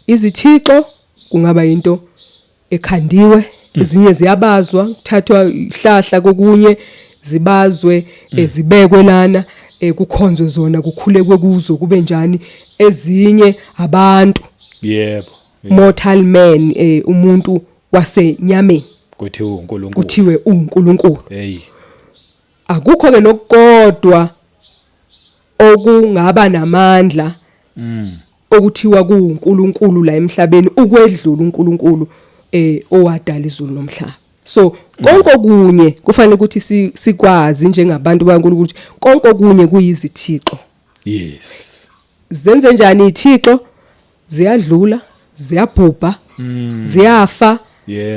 Izithixo kungaba into ekhandiwe, ezinye ziyabazwa, kuthathwa ihlahla kokunye zibazwe, zibekwe lana, kukhonzwe zona, kukhulekwe kuzo, kube njani. Ezinye abantu, mortal man, umuntu wasenyameni. Kuthiwa uNkulunkulu. Kuthiwe uNkulunkulu. Hey. Akukho ke nokukodwa okungaba namandla okuthiwa kuuNkulunkulu la emhlabeni ukwedlula uNkulunkulu owadala izulu nomhlaba. So konke okunye kufanele ukuthi sikwazi njengabantu baNkulunkulu ukuthi konke okunye kuyizithixo. Zenze njani izithixo? Ziyadlula, ziyabhubha, ziyafa,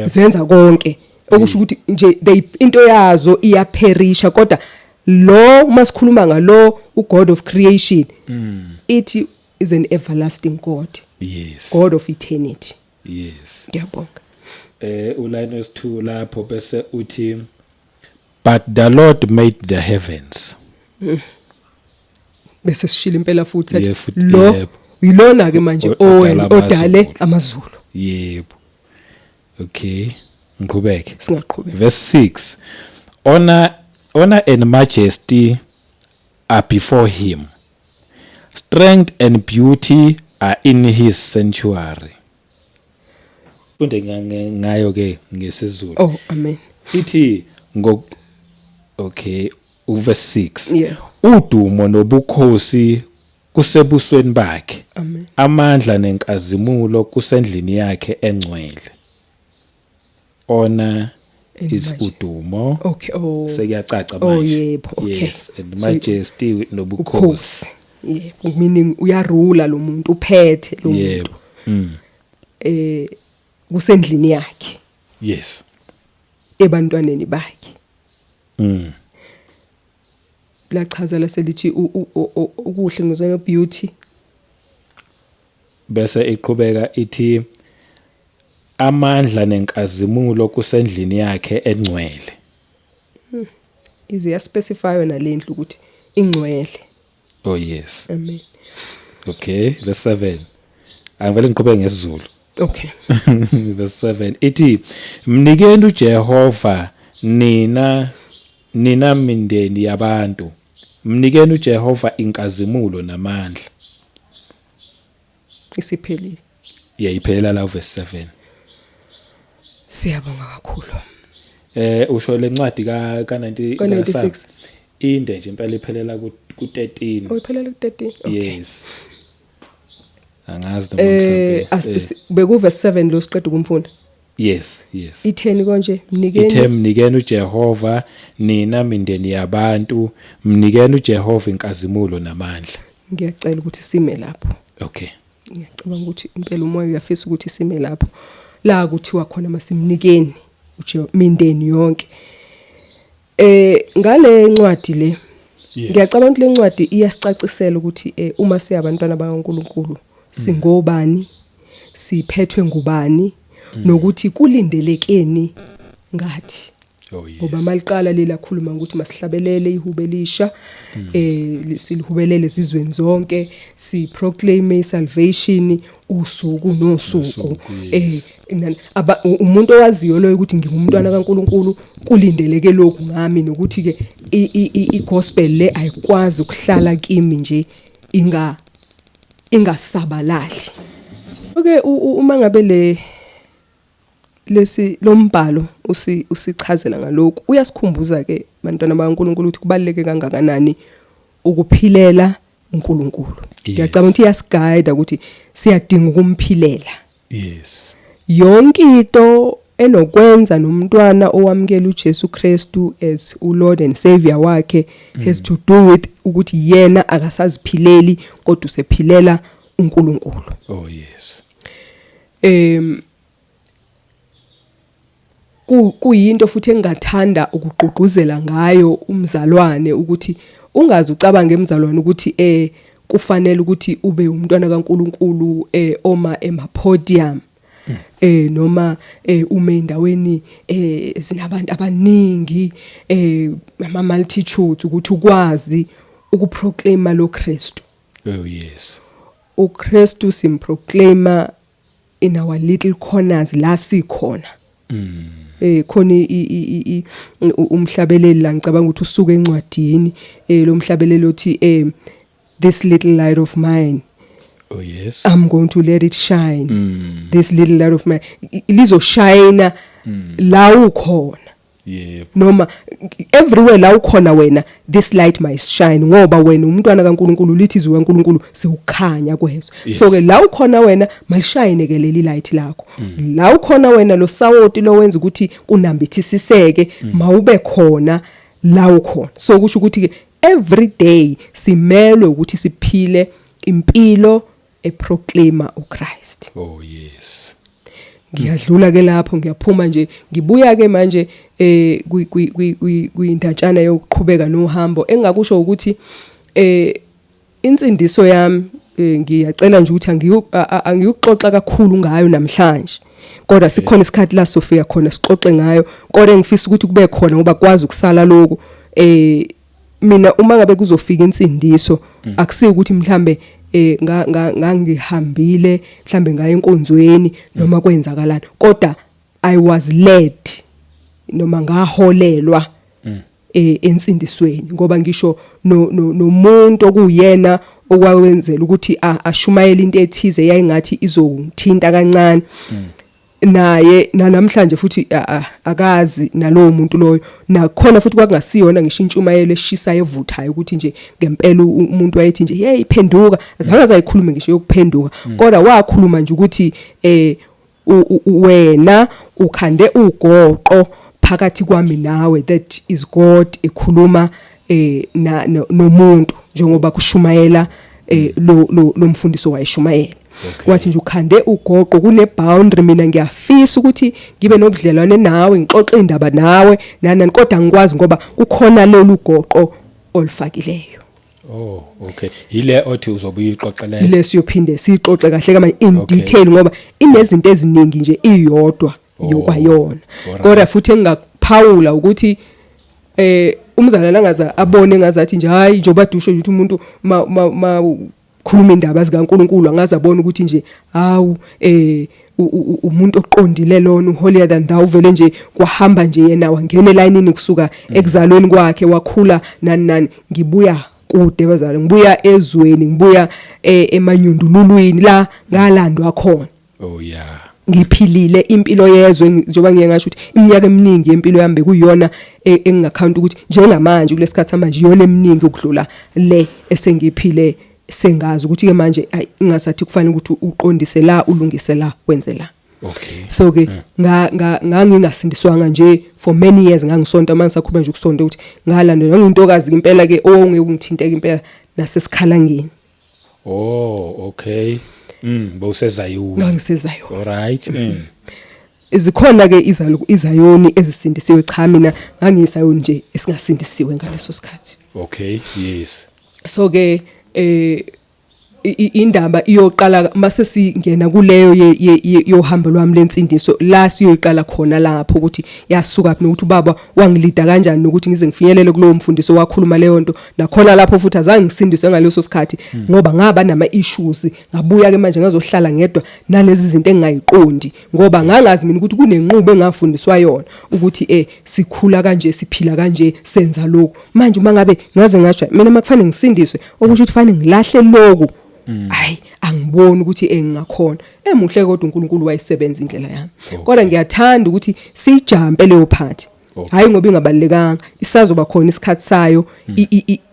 zenza konke okusho ukuthi nje they into yazo iyaperisha, kodwa lo masikhuluma ngalo uGod of creation, ithi is an everlasting God, God of eternity. Ngiyabonga. Uline wesi2 lapho bese uthi, "But the Lord made the heavens." Bese sishila impela futhi athi Yeah, futhi, lo yilona ke manje odala odale amazulu. Amazulu. Yebo. Okay. Ngiqhubeke. Singaqhubeka. Verse 6. Honor and majesty are before him. Strength and beauty are in his sanctuary. Funde ngayo ke ngesiZulu. Oh, amen. Ithi ngo, okay, uverse 6. Yeah. Udumo nobukhosi kusebusweni bakhe. Amen. Amandla nenkazimulo kusendlini yakhe engcwele. Honor And is udumo. Okay, oh. Sekuyacaca Oh, manje. yebo, okay. Yes, and So, majesty nobukhosi. Ukhosi. Yebo, meaning uyarula lo muntu, uphethe lo muntu. Yebo. Kusendlini yakhe. Yes. Ebantwaneni bakhe. Lachaza laselithi ukuhle ngizwe beauty. Bese iqhubeka ithi amandla nenkazimulo kusendlini yakhe engcwele. Ize yaspecify nalendlu ukuthi ingcwele. Oh yes. Amen. Okay, verse 7. Angivele ngiqhubeke ngesiZulu. Okay. Verse 7 ithi mnikeni uJehova nina mindeni yabantu. Mnikeni uJehova inkazimulo namandla. Isiphelile. Iyayiphelela la verse 7. Siyabonga kakhulu. Usho lencwadi ka 90 Ka 96. Inde nje impela, iphelela ku 13. Oh, iphelela ku 13. Okay. Yes. Angazi noma mhlawumbe Beku verse 7 lo siqeda ukumfunda. Yes. Itheni konje? Mnikeni. Ithe mnikeni uJehova nina mindeni yabantu, mnikeni uJehova inkazimulo namandla. Ngiyacela ukuthi sime lapho. Okay. Ngiyacabanga ukuthi impela umoya uyafisa ukuthi sime lapho. La kuthiwa khona masimnikeni mindeni yonke. Ngale ncwadi le, ngiyacabanga ukuthi le ncwadi iyasicacisela ukuthi uma siyabantwana bakaNkuluNkulu singobani, siphethwe ngubani, nokuthi kulindelekeni ngathi. Oh yes. Ngoba maliqala lela khuluma ukuthi masihlabelele ihube elisha, silihubelele ezizweni zonke, si proclaim salvation usuku nosuku. Nosuku, yes. Umuntu owaziyo loyo ukuthi ngingumntwana kaNkuluNkulu, kulindeleke lokhu ngami, nokuthi ke i gospel le ayikwazi ukuhlala kimi nje ingasabalali. Okay, uma ngabe le lesi lombhalo usichazela ngalokhu, uyasikhumbuza ke bantwana bakaNkuluNkulu ukuthi kubaluleke kangakanani ukuphilela uNkulunkulu. Ngiyacabanga ukuthi iyasiguide ukuthi siyadinga ukumphilela. Yonke into enokwenza nomntwana owamukela uJesu Kristu as uLord and Savior wakhe has to do with ukuthi yena akasaziphileli kodwa usephilela uNkulunkulu. Oh yes. Kuyinto futhi engingathanda ukugqugquzela ngayo umzalwane ukuthi ungaze ucabange emzalwane ukuthi kufanele ukuthi ube umntwana kaNkuluNkulu oma ema podium, noma ume endaweni zinabantu abaningi, ama multitudes, ukuthi ukwazi ukuproclaima lo Kristu. Oh yes. uKristu simproclaima in our little corners la sikhona. Khona umhlabeleli la, ngicabanga ukuthi usuke encwadini, lo mhlabeleli othi "This little light of mine, Oh yes. I'm going to let it shine." This little light of mine lizoshine la ukhona. Noma everywhere la ukhona wena, this light must shine, ngoba wena umntwana kaNkuluNkulu, lithi izwi kaNkuluNkulu siwukhanya kwezwe. So ke la ukhona wena malishine ke leli light lakho. La ukhona wena, lo sawoti lo wenza ukuthi kunambithisiseke mawube khona la ukhona. So kusho ukuthi ke every day simelwe ukuthi siphile impilo eproclaima uChrist. Oh yes. Ngiyadlula ke lapho, ngiyaphuma nje, ngibuya ke manje kwindatshana yokuqhubeka nohambo. Engakusho ukuthi insindiso yami, ngiyacela nje ukuthi angiyuxoxa kakhulu ngayo namhlanje, kodwa sikhona isikhathi la sofika khona sixoxe ngayo. Kodwa engifisa ukuthi kube khona, ngoba kwazi ukusala lokho, mina uma ngabe kuzofika insindiso, akusiyo ukuthi mhlambe ngangihambile mhlambe ngaye enkonzweni noma kwenzakalani, kodwa I was led noma ngaholelwa. ensindisweni, ngoba ngisho nomuntu okuyena okwawenzela ukuthi ashumayele into ethize yayingathi izongithinta kancane, naye namhlanje futhi akazi nalowo muntu loyo. Nakhona futhi kwakungasiyona ngisho intshumayelo eshisayo evuthayo ukuthi nje ngempela umuntu wayethi nje, "Hey, phenduka." Azange azayikhulume ngisho yokuphenduka, kodwa wakhuluma nje ukuthi wena ukhande ugoqo phakathi kwami nawe. That is God ekhuluma na nomuntu njengoba kushumayela lo mfundiso wayeshumayela. Wathi nje ukhande ugoqo, kune boundary, mina ngiyafisa ukuthi ngibe nobudlelwane nawe, ngixoxe indaba nawe nani, kodwa angikwazi ngoba kukhona lolu goqo olufakileyo. Oh, okay, yile othi uzobuya uyixoxele. Ile siyophinde siyixoxe kahle kama in detail, ngoba inezinto eziningi nje iyodwa yokwayona. Kodwa futhi engingakuphawula ukuthi umzalwane angaza abone ngazathi nje, hayi, njengoba dusho ukuthi umuntu ma khuluma indaba zikaNkuluNkulu angaze abone ukuthi nje, hawu, umuntu oqondile lona, holier than thou, vele nje kwahamba nje yena wangena elayinini kusuka ekuzalweni kwakhe, wakhula nani nani. Ngibuya kude bazalwane, ngibuya ezweni, ngibuya emanyundululwini la ngalandwa khona. Ngiphilile impilo yezwe, njengoba ngiye ngasho ukuthi iminyaka eminingi yempilo yami bekuyiyona engingakhawunta ukuthi njengamanje kulesikhathi samanje iyona eminingi ukudlula le esengiphile, sengazi ukuthi ke manje ayi, ingasathi kufanele ukuthi uqondise la, ulungise la, wenze la. So ke nga ngangingasindiswanga nje for many years. Ngangisonta manje, sakhuluma nje ukusonta ukuthi ngalandwa ngiyintokazi impela ke owongeke ungithinteke impela nasesikhalangeni. Oh, okay, bowusezayoni. Ngangisezayoni. All right. Zikhona ke izayoni ezisindisiwe. Cha, mina ngangiyisayoni nje esingasindisiwe ngaleso sikhathi. Okay yes So ke indaba iyoqala mase singena kuleyo yohambo lwami lensindiso, la siyoyiqala khona lapho ukuthi yasuka phi nokuthi ubaba wangilida kanjani nokuthi ngize ngifinyelele kulowo mfundiso wakhuluma leyo nto. Nakhona lapho futhi azange ngisindiswe ngaleso sikhathi, ngoba ngaba nama issues. Ngabuya ke manje ngazohlala ngedwa nalezi zinto engingayiqondi, ngoba ngangazi mina ukuthi kunenqubo engafundiswa yona ukuthi sikhula kanje, siphila kanje, senza lokhu. Manje uma ngabe ngaze ngasho mina makufanele ngisindiswe, okusho ukuthi fanele ngilahle lokhu, hayi, angiboni ukuthi engingakhona emuhle, kodwa uNkulunkulu wayisebenza indlela yami. Kodwa ngiyathanda ukuthi sijampe leyo part, hayi ngoba ingabalekanga, isazoba khona isikhathi sayo,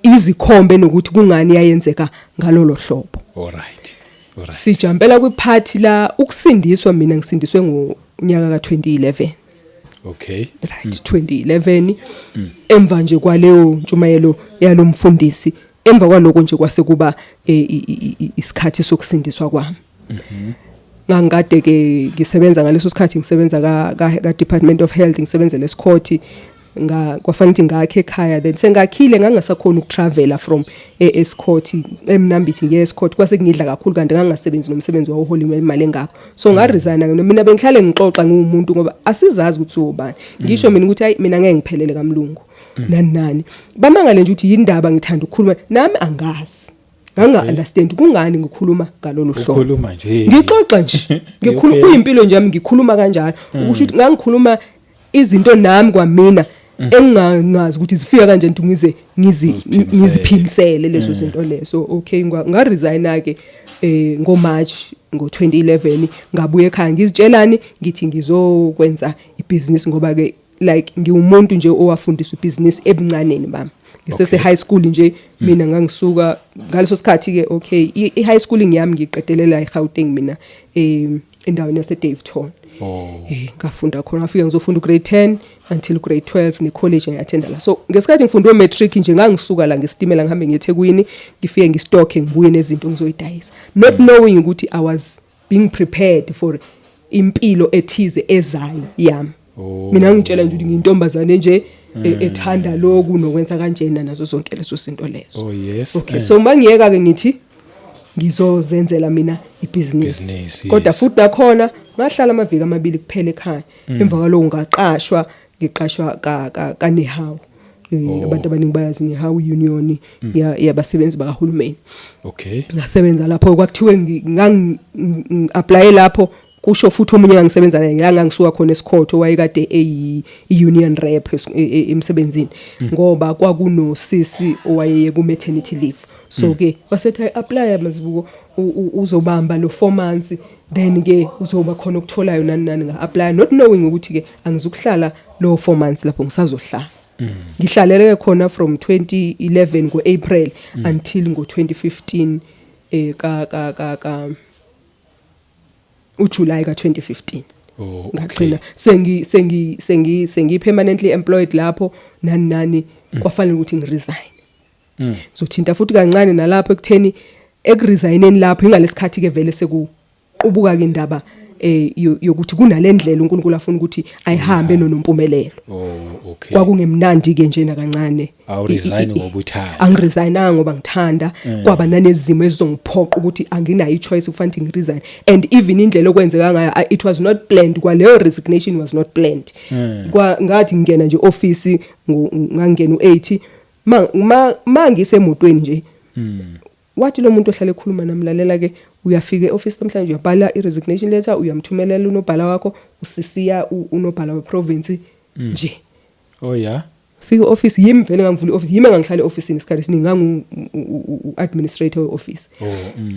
izikhombe nokuthi kungani yayenzeka ngalolo hlobo. All right. Sijampela kwipart la ukusindiswa. Mina ngisindiswe ngonyaka ka2011. Right, 2011, emva nje kwaleyo ntshumayelo yalomfundisi. Emva kwaloko nje kwase kuba isikhathi sokusindiswa kwami. Ngangikade ke ngisebenza ngaleso sikhathi, ngisebenza ka Department of Health, ngisebenzela eScott. Nga kwafanele ukuthi ngakhe ekhaya, then sengakhile ngangasakhona ukutravela from eScott, eMnambithi ngiye eScott, kwase kungidla kakhulu, kanti ngangasebenzi nomsebenzi wawuhola imali engakho, so ngaresigna ke. Mina bengihlale ngixoxa ngiwumuntu, ngoba asizazi ukuthi ubani. Ngisho mina ukuthi hayi, mina ngeke ngiphelele kamlungu nani nani. Bamangale nje ukuthi yindaba ngithanda ukukhuluma nami, angazi, nganga understand kungani ngikhuluma ngalolu hlobo. Ukhuluma nje. Ngixoxa nje, ngikhuluma. Kuyimpilo nje yami, ngikhuluma kanjalo, ukusho ukuthi ngangikhuluma izinto nami kwamina engingazi ukuthi zifika kanjani ukuthi ngize ngizi Uziphimisele. Ngiziphimisele lezo zinto lezo. Okay, nga resign ke ngo March ngo 2011, ngabuya ekhaya ngizitshelani, ngithi ngizokwenza ibhizinisi, ngoba ke like ngiwumuntu nje owafundiswa ibhizinisi ebuncaneni bami ngisese high school nje. Mina ngangisuka ngaleso sikhathi ke, okay, i high schooling yami ngiqedelela eGauteng mina, endaweni yase Daveyton. Ngafunda khona, ngafika ngizofunda ugrade 10 until grade 12, ne college ngiyattenda la. So ngesikhathi ngifunda matric nje, ngangisuka la ngesitimela ngihambe ngiyeThekwini, ngifike ngistocke, ngibuye nezinto ngizoyidayisa, not knowing ukuthi I was being prepared for impilo ethize ezayo yami. Mina ngitshela nje ukuthi ngiyintombazane nje ethanda lokhu nokwenza kanjena nazo zonke lezo zinto lezo. Okay, so mangiyeka ke ngithi ngizozenzela mina ibhizinisi. Business, Kodwa futhi nakhona ngahlala amaviki amabili kuphela ekhaya. Emva kwaloko ngaqashwa, ngiqashwa ka Nehawu. Abantu abaningi bayazi Nehawu union yabasebenzi bakahulumeni. Ngasebenza lapho, kwakuthiwe ngangi apply lapho. Kusho futhi omunye engangisebenza naye la ngangisuka khona esikhotho, wayekade eyi union rep emsebenzini, ngoba kwakunosisi owayeye ku maternity leave. So ke wasethi, "Apply, Mazibuko, uzobamba lo 4 months, then ke uzoba khona okutholayo," nani nani. Nga apply not knowing ukuthi ke angizukuhlala lo 4 months lapho, ngisazohlala. Ngihlalele khona from 2011 ngo-April until ngo-2015 ka ka ka ka uJuly ka2015. Ngagcina sengi permanently employed lapho, nani nani, kwafanele ukuthi ngiresign. Ngizothinta futhi kancane nalapho ekutheni ekuresigneni lapho, ingalesikhathi ke vele sekuqubuka ke indaba yokuthi kunalendlela uNkulunkulu afuna ukuthi ayihambe noNompumelelo. Kwakungemnandi ke nje nakancane. Awuresign ngoba uthanda. Angiresignanga ngoba ngithanda. Kwaba nanezimo ezizongiphoqa ukuthi anginayo i-choice, kufanele ngiresign. And even indlela okwenzeka ngayo, it was not planned. Kwaleyo resignation was not planned. Kwa ngathi ngingena nje office, ngangena u8, ma ngisemotweni nje, wathi lo muntu ohlale ekhuluma namlalela ke, "Uyafika eoffice namhlanje, uyabhala i-resignation letter, uyamthumelela unobhala wakho, usisiya unobhala weprovince nje." Oh yeah. Fika e-office, yimi vele ngangivula i-office, yimi engangihlala e-officeini isikhathi esiningi, ngangu administrator we-office.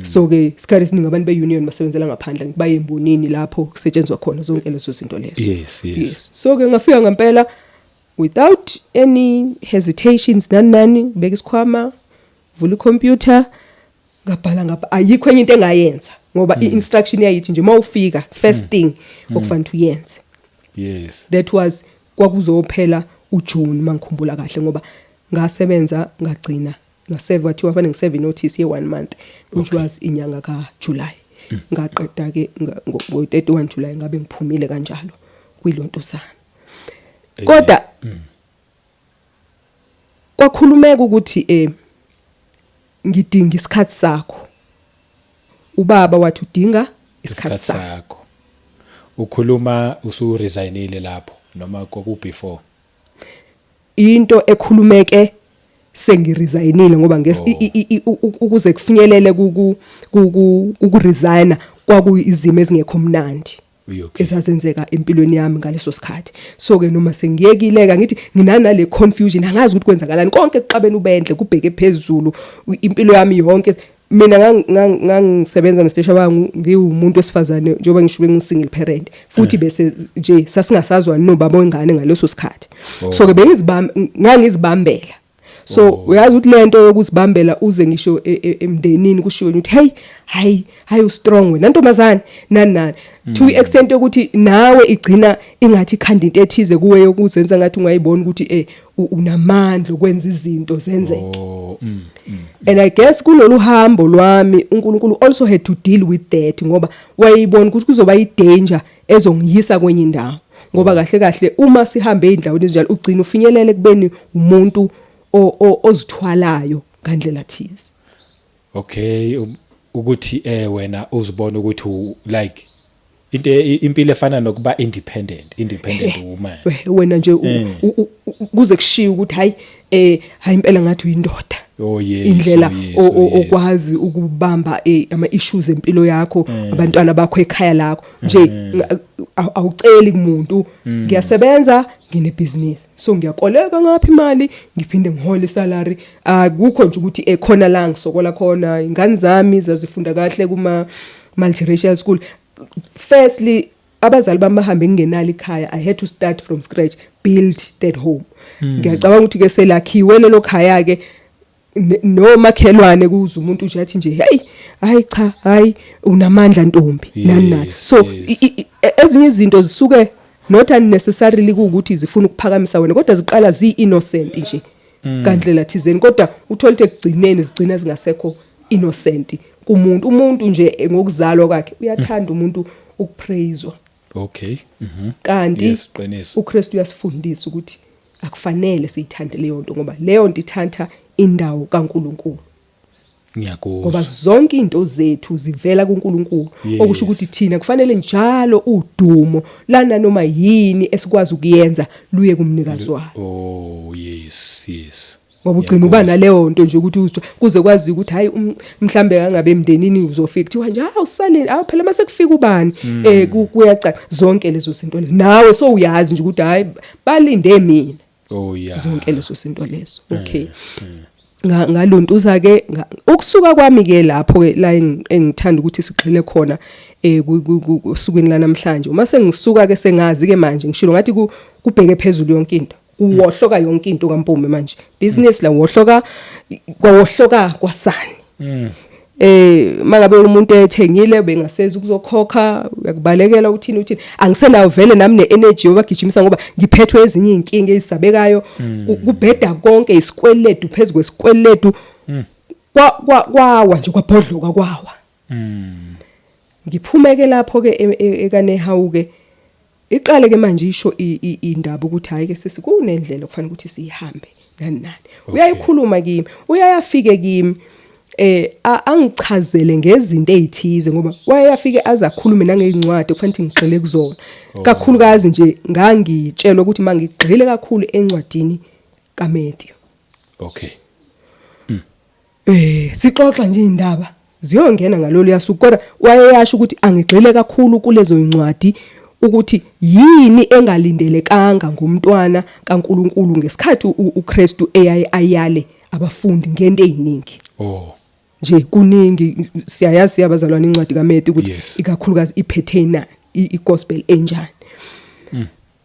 So ke isikhathi esiningi abantu be-union basebenzela ngaphandle, baye embonini lapho kusetshenzwa khona zonke lezo zinto lezo. Yes, so ke ngafika ngempela without any hesitations, nani nani, beka isikhwama, vula ikhompyutha, ngabhala ngapha. Ayikho enye into engayenza ngoba i-instruction yayithi nje mawufika, first thing okufanele uyenze. That was kwakuzophela uJune mangikhumbula kahle, ngoba ngasebenza ngagcina ngaserve, kwathiwa fanele ngiserve notice ye 1 month, which was inyanga kaJuly. Ngaqeda ke ngo 31 July, ngabe ngiphumile kanjalo kwilontosana. Kodwa kwakhulumeka ukuthi ngidinga isikhathi sakho. Ubaba wathi udinga isikhathi sakho. Sakho. Ukhuluma usuresignile lapho noma kwaku before? Into ekhulumeke sengiresignile, ngoba ukuze kufinyelele ku ku resigna kwakuyizimo ezingekho mnandi ezazenzeka empilweni yami ngaleso sikhathi. So ke noma sengiyekile, ngithi nginanale confusion, angazi ukuthi kwenzakalani, konke kuxabene ubendle, kubheke phezulu impilo yami yonke. Mina ngangisebenza, Mr Shabangu, ngiwumuntu wesifazane, njengoba ngisho bengi single parent futhi, bese nje sasingasazwani nobaba wengane ngaleso sikhathi. So ke bengizibamba, ngangizibambela. So uyazi ukuthi lento yokuzibambela uze ngisho emndenini kushiwo ukuthi, "Hey, hayi hayi, ustrong wena ntombazane," nani nani, to the extent yokuthi nawe igcina ingathi ikhanda into ethize kuwe yokuzenza ngathi ungayibona ukuthi unamandla okwenza izinto zenzeke. And I guess kulolu hambo lwami uNkulunkulu also had to deal with that, ngoba wayibona ukuthi kuzoba i-danger ezongiyisa kwenye indawo, ngoba kahle kahle uma sihambe eindaweni ezinjalo ugcina ufinyelele kubeni umuntu ozithwalayo ngandlela thize. Okay, ukuthi wena uzibona ukuthi like into impilo efana nokuba independent woman. Wena nje kuze kushiye ukuthi hayi, hayi, impela ngathi uyindoda. Indlela okwazi ukubamba ama issues empilo yakho, abantwana bakho, ekhaya lakho nje, awuceli kumuntu. Ngiyasebenza, ngine business, so ngiyakoleka ngapha imali, ngiphinde ngihole salary. Akukho nje ukuthi ekhona la ngisokola khona. Ingane zami zazifunda kahle kuma multiracial school. Firstly, abazali bami bahambe ngingenalo ikhaya. I had to start from scratch, build that home. Ngiyacabanga ukuthi ke selakhiwe lelo khaya ke, nomakhelwane kuze umuntu nje athi nje, "Hey, hayi cha, hayi, unamandla ntombi," nani nani. So ezinye izinto zisuke not unnecessarily kuukuthi zifuna ukuphakamisa wena, kodwa ziqala zi innocent nje kandlela thizeni, kodwa uthola ukuthi ekugcineni zigcina zingasekho innocent kumuntu. Umuntu nje ngokuzalwa kwakhe uyathanda umuntu ukupraiswa. Kanti Yes, qiniso. uKristu uyasifundisa ukuthi akufanele siyithande leyo nto, ngoba leyo nto ithatha indawo kaNkuluNkulu, Ngiyakuzwa. Ngoba zonke into zethu zivela kuNkulunkulu. Okusho ukuthi thina kufanele njalo udumo lana noma yini esikwazi ukuyenza luye kumnikazi wayo. Oh yes. Ngoba ugcina uba naleyo nto nje ukuthi uzwe kuze kwazi ukuthi hayi, mhlambe angabe emndenini uzofika kuthiwa nje hawu saleni, awu phela mase kufika ubani, kuyacaca zonke lezo zinto lezo. Nawe so uyazi nje ukuthi hayi, balinde mina. Zonke lezo zinto lezo. Okay, ngalontuza ke ukusuka kwami ke lapho ke la engithanda ukuthi sigxile khona osukwini lanamhlanje. Uma sengisuka ke, sengazi ke manje, ngishilo ngathi kubheke phezulu yonke into, kuwohloka yonke into kaMpume manje, business la wohloka, kwawohloka kwasani. Mangabe umuntu ethengile bengasezi ukuzokhokha, uyakubalekela, uthini uthini, angisenayo vele nami ne-energy yobagijimisa ngoba ngiphethwe ezinye izinkinga ezisabekayo. Kubheda konke, isikweletu phezulu kwesikweletu. Kwawa nje, kwabhodloka, kwawa. Ngiphumeke lapho ke ekaNehawu ke, iqale ke manje isho indaba ukuthi hayi ke sisi, kunendlela okufanele ukuthi siyihambe, nani nani. Uyayikhuluma kimi, uyayafike kimi angichazele ngezinto ezithize, ngoba wayeyafike aze akhulume nangezincwadi okufanele ukuthi ngigxile kuzona. Kakhulukazi nje ngangitshelwa ukuthi mangigxile kakhulu encwadini kaMatthew. Sixoxa nje indaba ziyongena ngalolu yasuku, kodwa wayeyasho ukuthi angigxile kakhulu kulezo incwadi, ukuthi yini engalindelekanga ngumntwana kaNkuluNkulu ngesikhathi uKristu eyaye ayale abafundi ngento eziningi. Nje kuningi siyayazi siyabazalwana incwadi kaMatthew ukuthi ikakhulukazi iphethe na i-gospel enjani.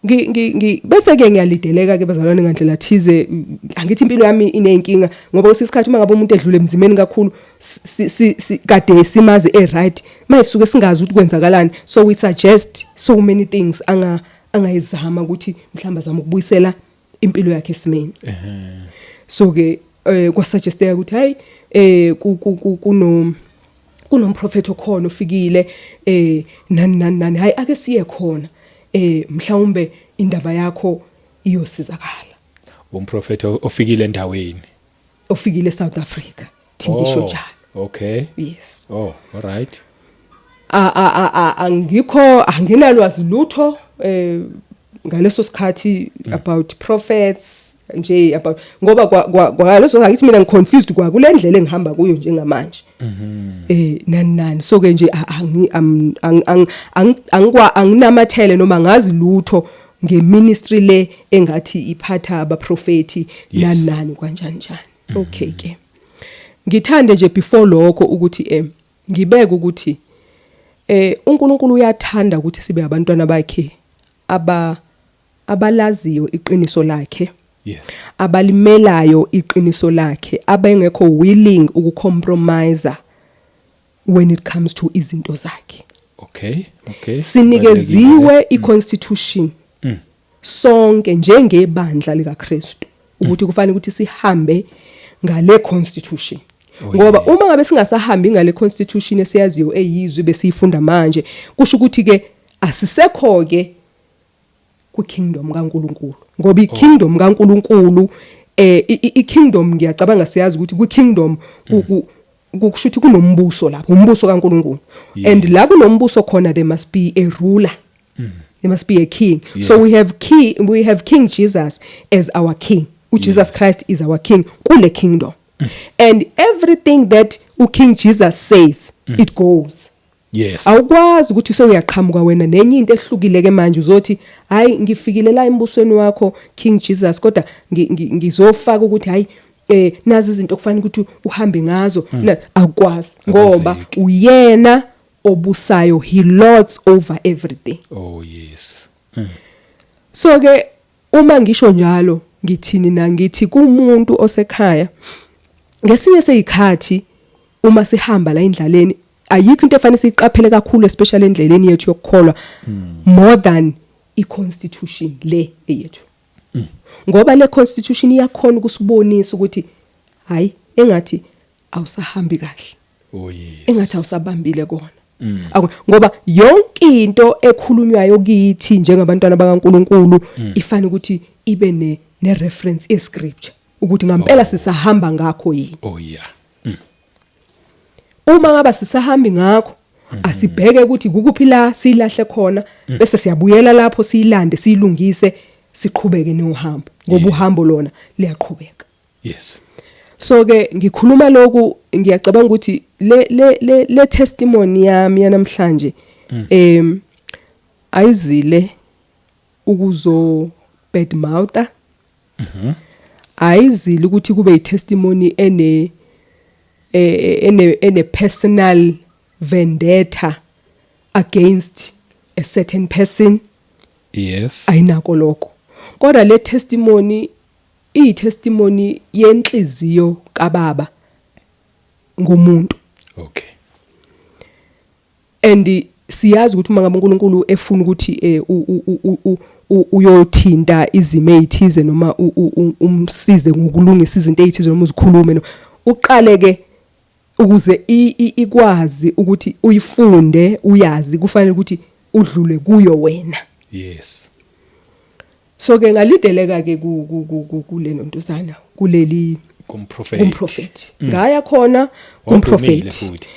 Ngi ngi ngi bese ke ngiyalideleka ke bazalwane ngandlela thize. Angithi impilo yami ineyinkinga, ngoba kwesikhathi uma ngabe umuntu edlule emzimeni kakhulu, kade simazi e right, mayisuke singazi ukuthi kwenzakalani, so we suggest so many things angayizama ukuthi mhlawumbe azama ukubuyisela impilo yakhe esimeni. So ke kwasuggesteka ukuthi hey, kunomprofethi okhona ofikile, nani nani nani, hayi ake siye khona, mhlawumbe indaba yakho iyosizakala. Umprofethi ofikile endaweni? Ofikile eSouth Africa, thingisho njalo. Yes. Oh, all right. A a a angikho, anginalwazi lutho ngaleso sikhathi about prophets nje, about ngoba kwaleso ngakithi mina ngiconfused kwa kule ndlela engihamba kuyo njengamanje, nani nani. So ke nje angi angikwa anginamathele noma ngazi lutho ngeministry le engathi iphatha abaprofeti, nani nani, kanjani njani. Okay ke, ngithande nje before lokho ukuthi ngibeke ukuthi uNkulunkulu uyathanda ukuthi sibe abantwana bakhe abalaziyo iqiniso lakhe, abalimelayo iqiniso lakhe, abengekho willing ukucompromise when it comes to izinto zakhe. Sinikeziwe iconstitution sonke njengebandla likaKristu ukuthi kufanele ukuthi sihambe ngale constitution, ngoba uma ngabe singasahambi ngale constitution esiyaziyo eyizwi besiyifunda manje, kusho ukuthi ke asisekho ke kwi-kingdom kaNkuluNkulu, ngoba i-kingdom kaNkuluNkulu, i-kingdom, ngiyacabanga siyazi ukuthi kwi-kingdom kusho ukuthi kunombuso lapho, umbuso kaNkuluNkulu, and la kunombuso khona there must be a ruler, there must be a king. So we have King Jesus as our king. UJesus Christ is our king kule kingdom, and everything that uKing Jesus says, it goes. Awukwazi ukuthi sewuyaqhamuka wena nenye into ehlukile ke manje, uzothi hayi, ngifikile la embusweni wakho King Jesus, kodwa ngizofaka ukuthi hayi, nazi izinto okufanele ukuthi uhambe ngazo. Awukwazi ngoba Akwenzeki. uyena obusayo, he lords over everything. Oh yes. So ke uma ngisho njalo, ngithini na? Ngithi kumuntu osekhaya, ngesinye sezikhathi uma sihamba la endlaleni, ayikho into efanele siyiqaphele kakhulu, especially endleleni yethu yokukholwa, more than i-constitution le eyethu, ngoba le constitution iyakhona ukusibonisa ukuthi hayi, engathi awusahambi kahle, engathi awusabambile kona. Ngoba yonke into ekhulunywayo kithi njengabantwana bakaNkuluNkulu ifana ukuthi ibe ne reference ye scripture, ukuthi ngampela sisahamba ngakho yini. Uma ngaba sisahambi ngakho, asibheke ukuthi kukuphi la silahle khona, bese siyabuyela lapho, siyilande, siyilungise, siqhubeke nohambo, ngoba uhambo lona liyaqhubeka. Yes. So ke ngikhuluma lokhu, ngiyacabanga ukuthi le testimony yami yanamhlanje ayizile ukuzo badmoutha, ayizile ukuthi kube i-testimony ene personal vendetta against a certain person. Ayinako lokho, kodwa le testimony iyi testimony yenhliziyo kababa ngumuntu. And siyazi ukuthi uma ngabe uNkulunkulu efuna ukuthi uyothinta izimo ezithize noma umsize ngokulungisa izinto ezithize noma uzikhulume, no uqale ke ukuze ikwazi ukuthi uyifunde, uyazi kufanele ukuthi udlule kuyo wena. So ke ngalideleka ke kule nontuzana kuleli kumprofeti. Kumprofeti ngaya khona. Odumile. Kumprofeti. Futhi.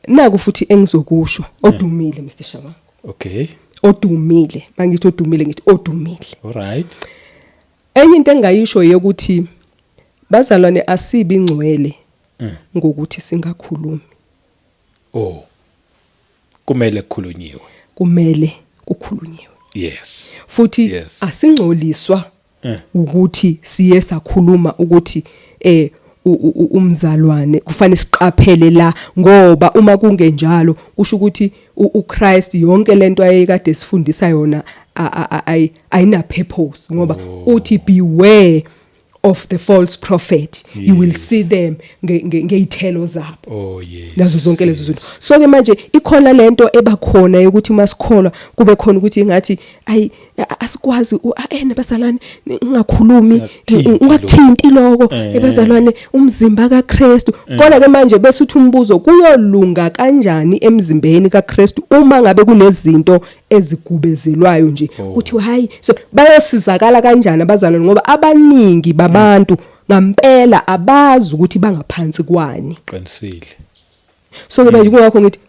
Naku futhi engizokusho, odumile, Mr Shabangu. Odumile, mangithi odumile, ngithi odumile. All right. Enye into engayisho yokuthi bazalwane, asibi ingcwele ngokuthi singakhulumi. Oh, kumele kukhulunyiwe. Kumele kukhulunyiwe. Futhi asingcoliswa ukuthi siye sakhuluma ukuthi umzalwane kufanele siqaphele la, ngoba uma kungenjalo kusho ukuthi uChrist yonke lento ayekade sifundisa yona ayina purpose, ngoba uthi beware of the false prophet, you will see them ngeyithelo zabo. Nazo zonke lezo zinto. So ke manje ikhona lento ebakhona yokuthi masikholwa kube khona ukuthi ingathi ayi, asikwazi nabazalwane, ngingakhulumi. Singakuthinti. Ungakuthinti lokho. Ebazalwane, umzimba kaKristu. Kodwa ke manje bese uthi umbuzo, kuyolunga kanjani emzimbeni kaKristu uma ngabe kunezinto ezigubezelwayo nje? Kuthi hayi, so bayosizakala kanjani abazalwane, ngoba abaningi babantu ngampela abazi ukuthi bangaphansi kwani? Qinisile. So ke manje kungakho ngithi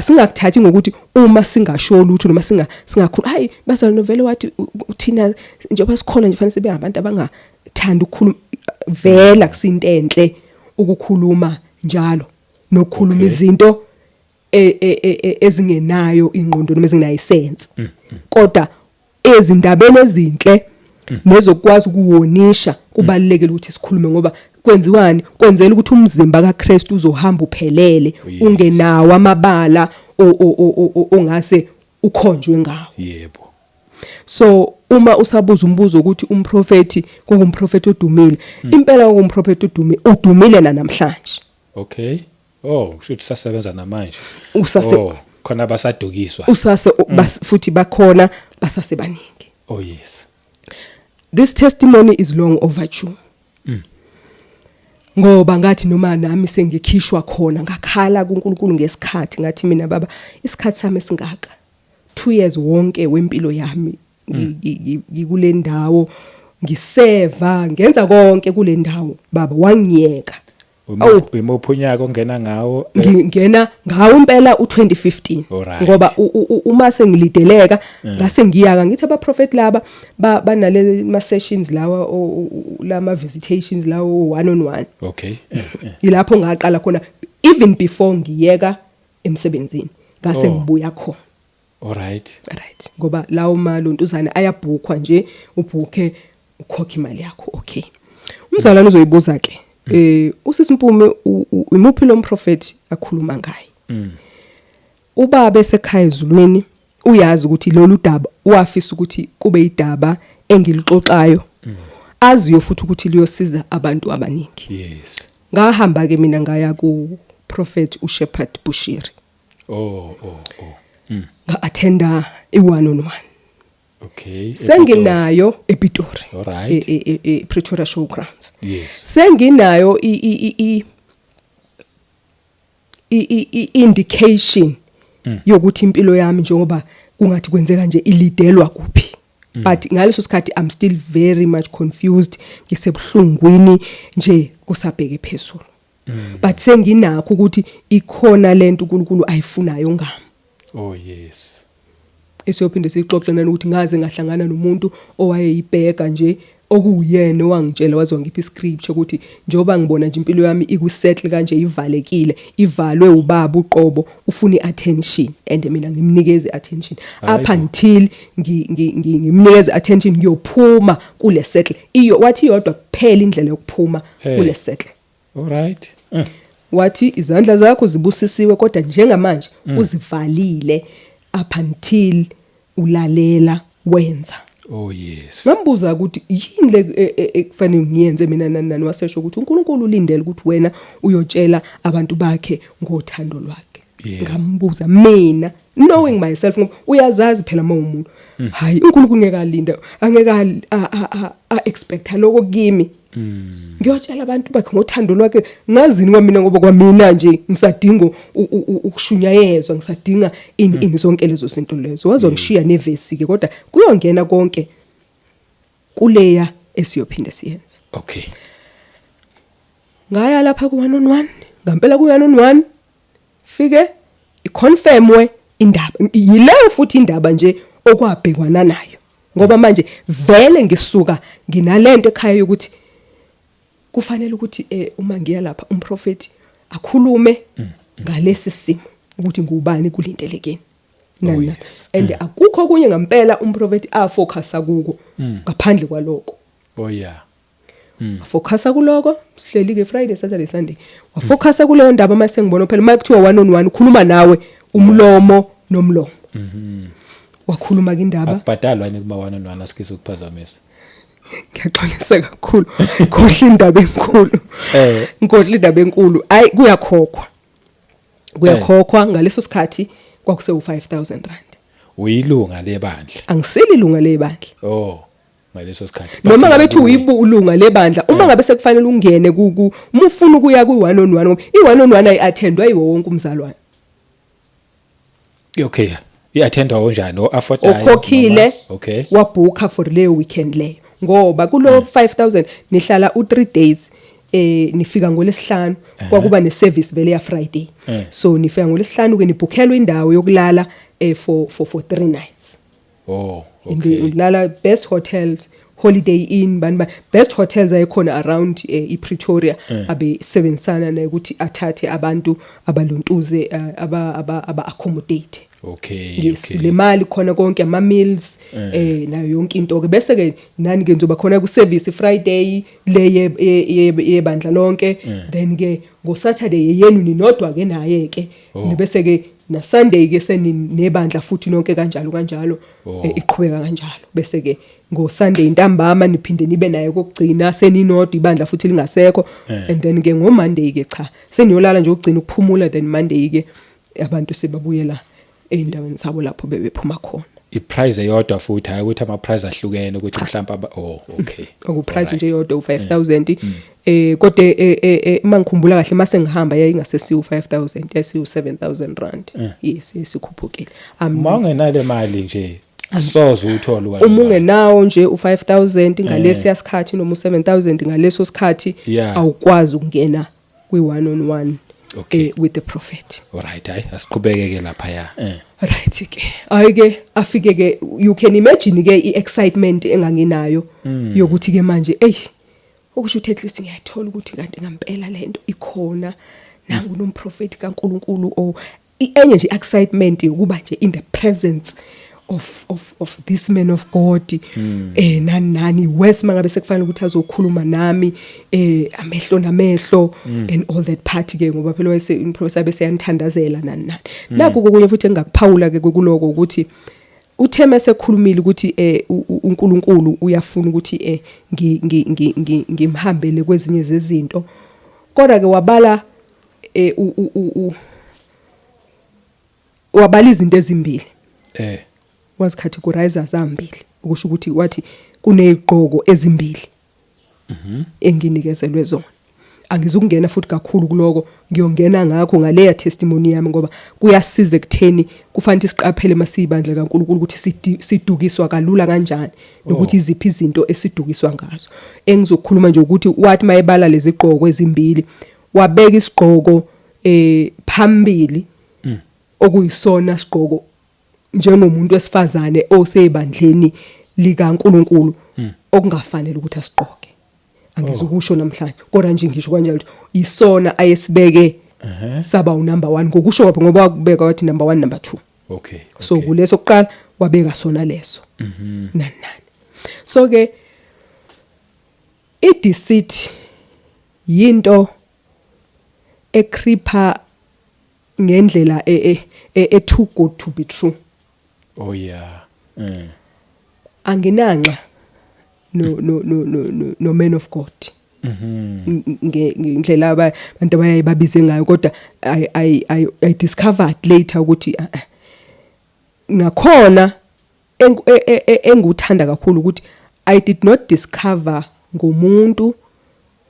singakuthathi ngokuthi uma singasho lutho noma singakhulu, hayi bazalwane, vele wathi thina njengoba sikhona nje fanele sibe abantu abangathanda ukukhuluma. Vela kusinto enhle ukukhuluma njalo nokukhuluma izinto ezingenayo ingqondo noma ezingenayo isense, kodwa ezindabeni ezinhle nezokwazi ukuwonisha kubalulekile ukuthi sikhulume, ngoba kwenziwani? Kwenzela ukuthi umzimba kaKristu uzohamba uphelele, ungenawo amabala ongase ukhonjwe ngawo. So uma usabuza umbuzo ukuthi umprofeti kungumprofeti odumile, impela kungumprofeti odumile, udumile namhlanje. Okay, oh, kusho ukuthi sasebenza namanje. Usase Oh, khona basadukiswa. Usase futhi bakhona, basasebaningi. This testimony is long overdue, ngoba ngathi noma nami sengikhishwa khona, ngakhala kuNkulunkulu ngesikhathi, ngathi mina, "Baba, isikhathi sami esingaka, 2 years wonke wempilo yami ngikule ndawo, ngiseva, ngenza konke kule ndawo, baba, wangiyeka." Awu. Imuphi unyaka ongena ngawo? Ngingena ngawo impela u2015. Ngoba uma sengilideleka ngase ngiyaka, ngithi abaprofeti laba banale ma sessions lawa, lama visitations lawo one on one. Ilapho ngaqala khona, even before ngiyeka emsebenzini, ngase ngibuya khona. Right, ngoba lawo malontuzana ayabhukhwa nje, ubhukhe, ukhokha imali yakho. Okay, umzalwane uzoyibuza ke, usisi Mpumi, imuphi lo mprofeti akhuluma ngaye? Ubaba esekhaya ezulwini uyazi ukuthi lolu daba wafisa ukuthi kube idaba engilixoxayo, aziyo futhi ukuthi liyosiza abantu abaningi. Ngahamba ke mina ngaya ku Prophet uShepherd Bushiri. Oh. Nga-attenda i-one on one. Senginayo ePitori. E Pretoria Showgrounds. Senginayo i i i i i indication yokuthi impilo yami, njengoba kungathi kwenzeka nje, ilidelwa kuphi, but ngaleso sikhathi I'm still very much confused, ngisebuhlungwini nje, kusabheke phezulu, but senginakho ukuthi ikhona lento uNkulunkulu ayifunayo ngami. Esiyophinde sixoxe nani ukuthi ngaze ngahlangana nomuntu owayeyibheka nje. Okuwuyena owangitshela waze wangipha iscripture ukuthi njengoba ngibona nje impilo yami ikusettle kanje, ivalekile, ivalwe ubaba uqobo, ufuna iattention and mina ngimnikeze attention up until ngimnikeze attention, ngiyophuma kule settle. Iyo wathi iyodwa kuphela indlela yokuphuma kule settle. All right. Wathi izandla zakho zibusisiwe, kodwa njengamanje uzivalile up until ulalela wenza. Oh yes. Ngambuza ukuthi yini le ekufanele ngiyenze mina, nani nani, wasesho ukuthi uNkulunkulu ulindele ukuthi wena uyotshela abantu bakhe ngothando lwakhe. Ngambuza mina, knowing myself, ngoba uyazazi phela uma umuntu, hayi, uNkulunkulu ngeke alinda, angeke a expect lokho kimi, ngiyotshela abantu bakhe ngothando lwakhe ngazini kwamina, ngoba kwamina nje ngisadinga ukushunyayezwa, ngisadinga ini ini, zonke lezo zinto lezo. Wazongishiya nevesi ke, kodwa kuyongena konke kuleya esiyophinde siyenze. Ngaya lapha ku 1 on 1, ngampela ku 1 on 1 fike iconfirmwe indaba, yileyo futhi indaba nje okwabhekwana nayo, ngoba manje vele ngisuka nginalento ekhaya yokuthi kufanele ukuthi uma ngiya lapha umprofeti akhulume ngalesi simo ukuthi ngubani, kulindelekeni, nani nani. And akukho okunye ngampela umprofeti afocusa kuko ngaphandle kwaloko. Wafocusa kuloko, sihleli ke Friday, Saturday, Sunday, wafocusa kuleyo ndaba. Mase ngibona phela uma kuthiwa one on one, ukhuluma nawe umlomo nomlomo. Wakhuluma ke indaba. Akubhadalwa yini kuma one on one? Asikise ukuphazamisa. Ngiyaxolisa kakhulu, khohle indaba enkulu. Ngikhohle indaba enkulu. Ayi, kuyakhokhwa, kuyakhokhwa. Ngaleso sikhathi kwakuse u5000 rand. Uyilunga lebandla? Angisili ilunga lebandla. Oh, ngaleso sikhathi. Noma ngabe thi uyilunga lebandla, uma ngabe sekufanele ungene ku uma ufuna ukuya kwi one on one, ngoba i one on one ayi-attendwa yiwo wonke umzalwane. Okay, i-attendwa onjani, o affordayo? Okhokhile. Wabhukha for leyo weekend leyo, ngoba kulo 5000 nihlala u3 days. Nifika ngolesihlanu, kwakuba ne service vele ya Friday. So nifika ngolesihlanu ke, nibhukhelwa indawo yokulala for 3 nights. And ulala best hotels, Holiday Inn, bani bani, best hotels ayekhona around iPretoria, abe sebenzisana naye ukuthi athathe abantu abaluntuze, aba accommodate. Yes. Le mali khona konke ama meals, nayo yonke into ke, bese ke nani ke nizoba khona ku service Friday le yebandla lonke, then ke ngo Saturday yenu ninodwa ke naye ke. Bese ke na Sunday ke seninebandla futhi nonke, kanjalo kanjalo. Iqhubeka kanjalo, bese ke ngo Sunday ntambama niphinde nibe naye kokugcina seninodwa, ibandla futhi lingasekho. And then ke ngo Monday ke, cha, seniyolala nje ukugcina ukuphumula, then Monday ke abantu sebabuyela ey'ndaweni zabo lapho bebephuma khona. I-price eyodwa futhi, hayi ukuthi ama-price ahlukene, ukuthi mhlawumbe oh, okay. Okuprice nje yodwa u5000, kodwa uma ngikhumbula kahle, mase ngihamba yayingasesiyo u5000, yasiyo 7000 rand. Yes, ikhuphukile. Uma ungenale mali nje, soze uthole. Uma ungenawo nje u5000 ngalesiya sikhathi noma u7000 ngaleso sikhathi, awukwazi ukungena kwi one on one with the prophet. Alright, hayi, asiqhubeke ke lapha ya. Right ke, hayi ke, afike ke, you can imagine ke i-excitement enganginayo yokuthi ke manje, ey, okusho ukuthi at least ngiyayithola ukuthi kanti ngempela lento ikhona, nangu nomprofeti kaNkuluNkulu, o enye nje excitement yokuba nje in the presence of this man of God, nani nani, worse mangabe sekufanele ukuthi azokhuluma nami amehlo namehlo and all that part ke, ngoba phela wayese umprofessor bese yanithandazela, nani nani. Nakho kokunye futhi engingakuphawula ke kuloko ukuthi uthe mesekhulumile ukuthi uNkulunkulu uyafuna ukuthi ngimhambele kwezinye zezinto, kodwa ke wabala wabala izinto ezimbili. Wazicategorize zambili, ukusho ukuthi wathi kunezigqoko ezimbili enginikezelwe zona. Angizukungena futhi kakhulu kuloko, ngiyongena ngakho ngaleya testimony yami, ngoba kuyasiza ekutheni kufanele siqaphele masiyibandla kaNkuluNkulu ukuthi sidukiswa kalula kanjani nokuthi iziphi izinto esidukiswa ngazo. Engizokukhuluma nje ukuthi wathi mayebala lezi gqoko ezimbili, wabeka isigqoko phambili, okuyisona sigqoko njengomuntu wesifazane osebandleni likaNkuluNkulu. Okungafanele ukuthi asiqoke. Angizukusho namhlanje, kodwa nje ngisho kanjalo ukuthi isona ayesibeke saba unumber 1 ngokusho kwakhe, ngoba wakubeka wathi number 1, number 2. So kuleso kuqala wabeka sona leso. Nani nani. So ke i-deceit yinto ecreepa ngendlela e too good to be true. Oh yeah. Anginanxa no man of God. Ngendlela abantu abayaye babize ngayo, kodwa I discovered later ukuthi ngakhona enguthanda kakhulu ukuthi I did not discover ngomuntu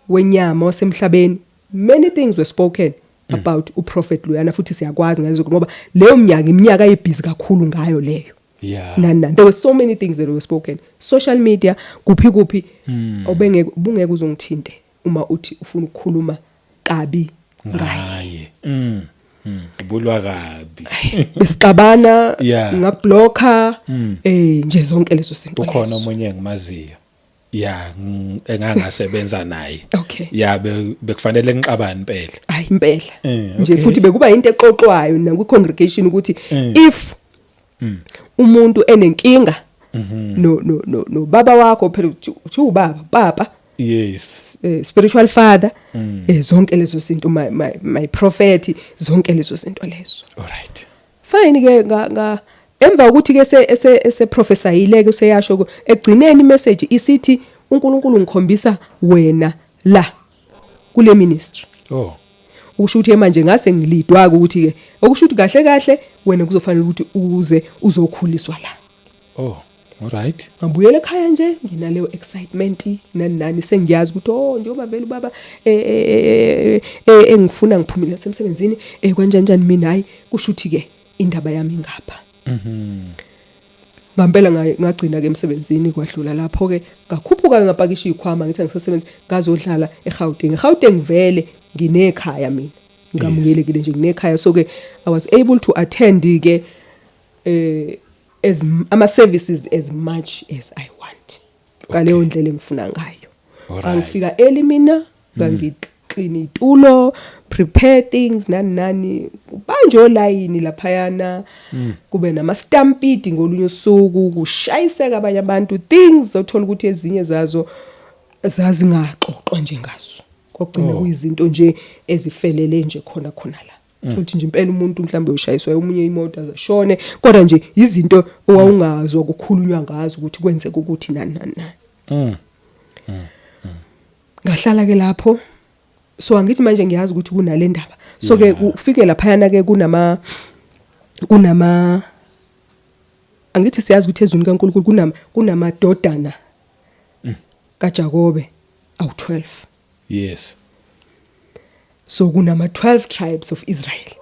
wenyama wasemhlabeni. Many things were spoken about uProphet loyana, futhi siyakwazi ngalezo, ngoba leyo minyaka, iminyaka ayebhizi kakhulu ngayo leyo. Nani nani, there were so many things that were spoken, social media, kuphi kuphi, obengeke bungeke uzongithinte uma uthi ufuna ukukhuluma kabi ngaye. Ngaye. Ubulwa kabi. Besixabana, ngablocka nje zonke lezo zinto Ukhona lezo. Omunye engimaziyo. Yeah, engangasebenza naye. Yeah, bekufanele ngixabane impela. Hayi impela. Nje futhi bekuba into exoxwayo na kwi congregation ukuthi if umuntu enenkinga no baba wakho phela, uthi ubaba, papa, spiritual father, zonke lezo zinto, my prophet, zonke lezo zinto lezo. All right. Fine ke, nga emva ukuthi ke se prophesayile ke, useyasho ekugcineni imessage isithi uNkulunkulu ngikhombisa wena la kule ministry. Ukusho ukuthi manje ngase ngilidwa ukuthi ke okusho ukuthi kahle kahle wena kuzofanele ukuthi uze uzokhuliswa la. Oh, all right. Ngabuyela ekhaya nje nginaleyo excitement, nani nani, sengiyazi ukuthi oh, njengoba vele ubaba engifuna ngiphumile semsebenzini, kanjani njani, mina hayi, kusho ukuthi ke indaba yami ingapha. Ngampela ngagcina ke emsebenzini, kwadlula lapho ke, ngakhuphuka, ngapakisha izikhwama, ngithi angisasebenzi, ngazodlala eGauteng. eGauteng vele nginekhaya mina, ngamukelekile nje, nginekhaya, so ke I was able to attend ke as ama services as much as I want ngaleyo ndlela engifuna ngayo. Ngifika early mina, ngangiclean itulo, prepare things, nani nani, kubanje olayini laphayana, kube nama stampede ngolunye usuku, kushayiseka abanye abantu, things othola ukuthi ezinye zazo zazingaxoxwa nje ngazo, kwagcina kuyizinto nje ezifelele nje khona khona la, futhi nje impela umuntu mhlawumbe ushayiswa omunye imoto azashone, kodwa nje izinto owawungazwa kukhulunywa ngazo ukuthi kwenzeka ukuthi nani nani nani. Ngahlala ke lapho, so angithi manje ngiyazi ukuthi kunale ndaba, so ke ufike laphayana ke kunama angithi siyazi ukuthi ezwini kaNkulunkulu kunamadodana kaJakobe awu12. So kunama 12 tribes of Israel.